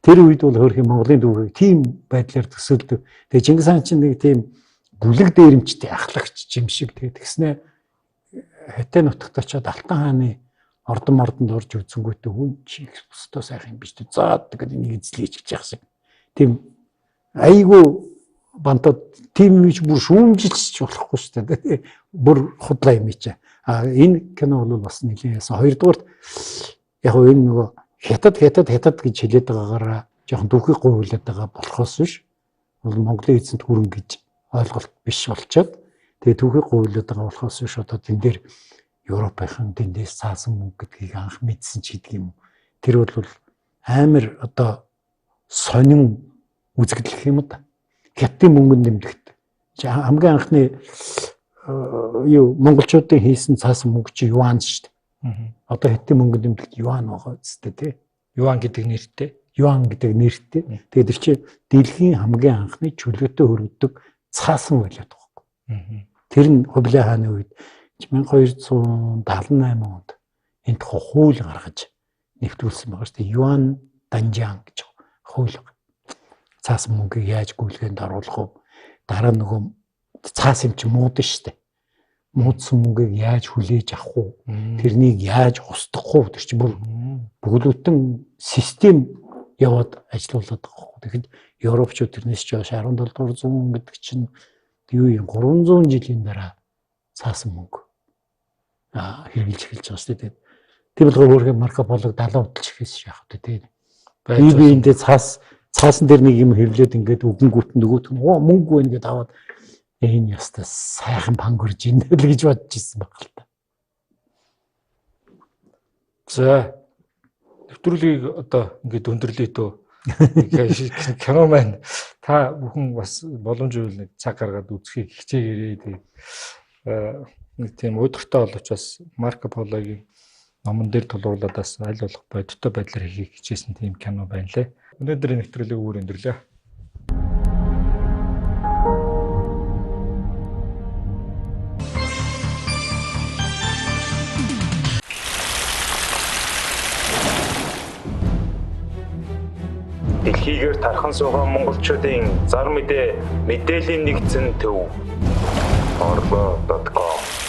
тэр үед бол хөөрхөн Монголын дүүхийг тийм байдлаар төсөөлдөг. Тэгээ Чингис хаан чинь нэг тийм бүлэг дээрэмчтэй ахлагч юм шиг тэгээ тэгснэ Хятад нутагт очиод Алтан хааны ордон мордонд орж үзэнгүүтээ хүн чи өстөө сайхан юм биш үү. За тэгээд энийг эзлээч гэж яах шиг. Тийм айгүй бантад тийм юм чи бүр шүүмжилж болохгүй шүү дээ. Бүр худлаа юм чи. А энэ кино бол бас нэлийн яасан. Хоёрдугаарт яг нь энэ нөгөө хятад гэж хэлээд байгаагаараа жоохон дүүхийг гуйлаад байгаа болохоос биш. Бол Монголын эзэнт гүрэн гэж ойлголт биш болчоод тэгээ түүхийг гуйлаад байгаа болохоос биш одоо тэн дээр Европынхан тэндээс цаасан мөнгө гэдгийг анх мэдсэн ч гэдэг юм. Тэр бол амар одоо сонин үзэгдэл юм да. Хятадын мөнгөнд нэмлэгт. Хамгийн анхны юу монголчуудын хийсэн цаасан мөнгө чи юан шүү дээ. Одоо хятадын мөнгөнд нэмлэгт юан байгаа үстэй тий. Юан гэдэг нэртэй. Юан гэдэг нэртэй. Тэгээд тэр чи дэлхийн хамгийн анхны чөлөөтэй хөрөгдөг цаасан валют байхгүй. Тэр нь Хубилай хааны үед 1278 онд энэ тухай хууль гаргаж нэвтрүүлсэн байгаа шүү дээ. Юан Данжан гэж хууль. Цаасан мөнгийг яаж гүйлгээнд оруулах вэ? Дараа нөгөө цаас юм чи муудсан шүү дээ. Муудсан мөнгийг яаж хүлээж авах вэ? Тэрнийг яаж устгах вэ? Тэр чи бүр бүглүүтэн систем яваад ажилуулад байгаа байхгүй. Тэгэхэд европчууд тэрнээс ч хойш 17 дугаар зуун гэдэг чинь юу юм 300 жилийн дараа цаасан мөнгө хэрэгжилж эхэлж байгаа шүү дээ. Тэр болгоо өөрхөн Марко Полог 70 худалч хийсэн шахав тэ тий. Би биэндээ цаасан дээр нэг юм хэвлээд ингээд үгэнгүүт нь нөгөөх нь оо мөнгө байна гэдээ аваад энэ ястай сайхан пангөрж ин л гэж бодож ирсэн баг л та. За нэвтрүүлгийг одоо ингээд өндөрлөе дөө. Кино маань та бүхэн бас боломж байвал нэг цаг гаргаад үзхийг хичээгээрэй. Тэгээд нэг тийм уйдгартай боловч бас Марко Пологийн номон дээр тулгуурлаад бас аль болох бодиттой байдлаар хийхийг хичээсэн тийм кино байна лээ. Өнөөдрийн нэвтрүүлгийг өөр өндөрлөө. Дэлхийгээр тархан суугаа монголчуудын зар мэдээ мэдээллийн нэгдсэн төв. Орлоо.com.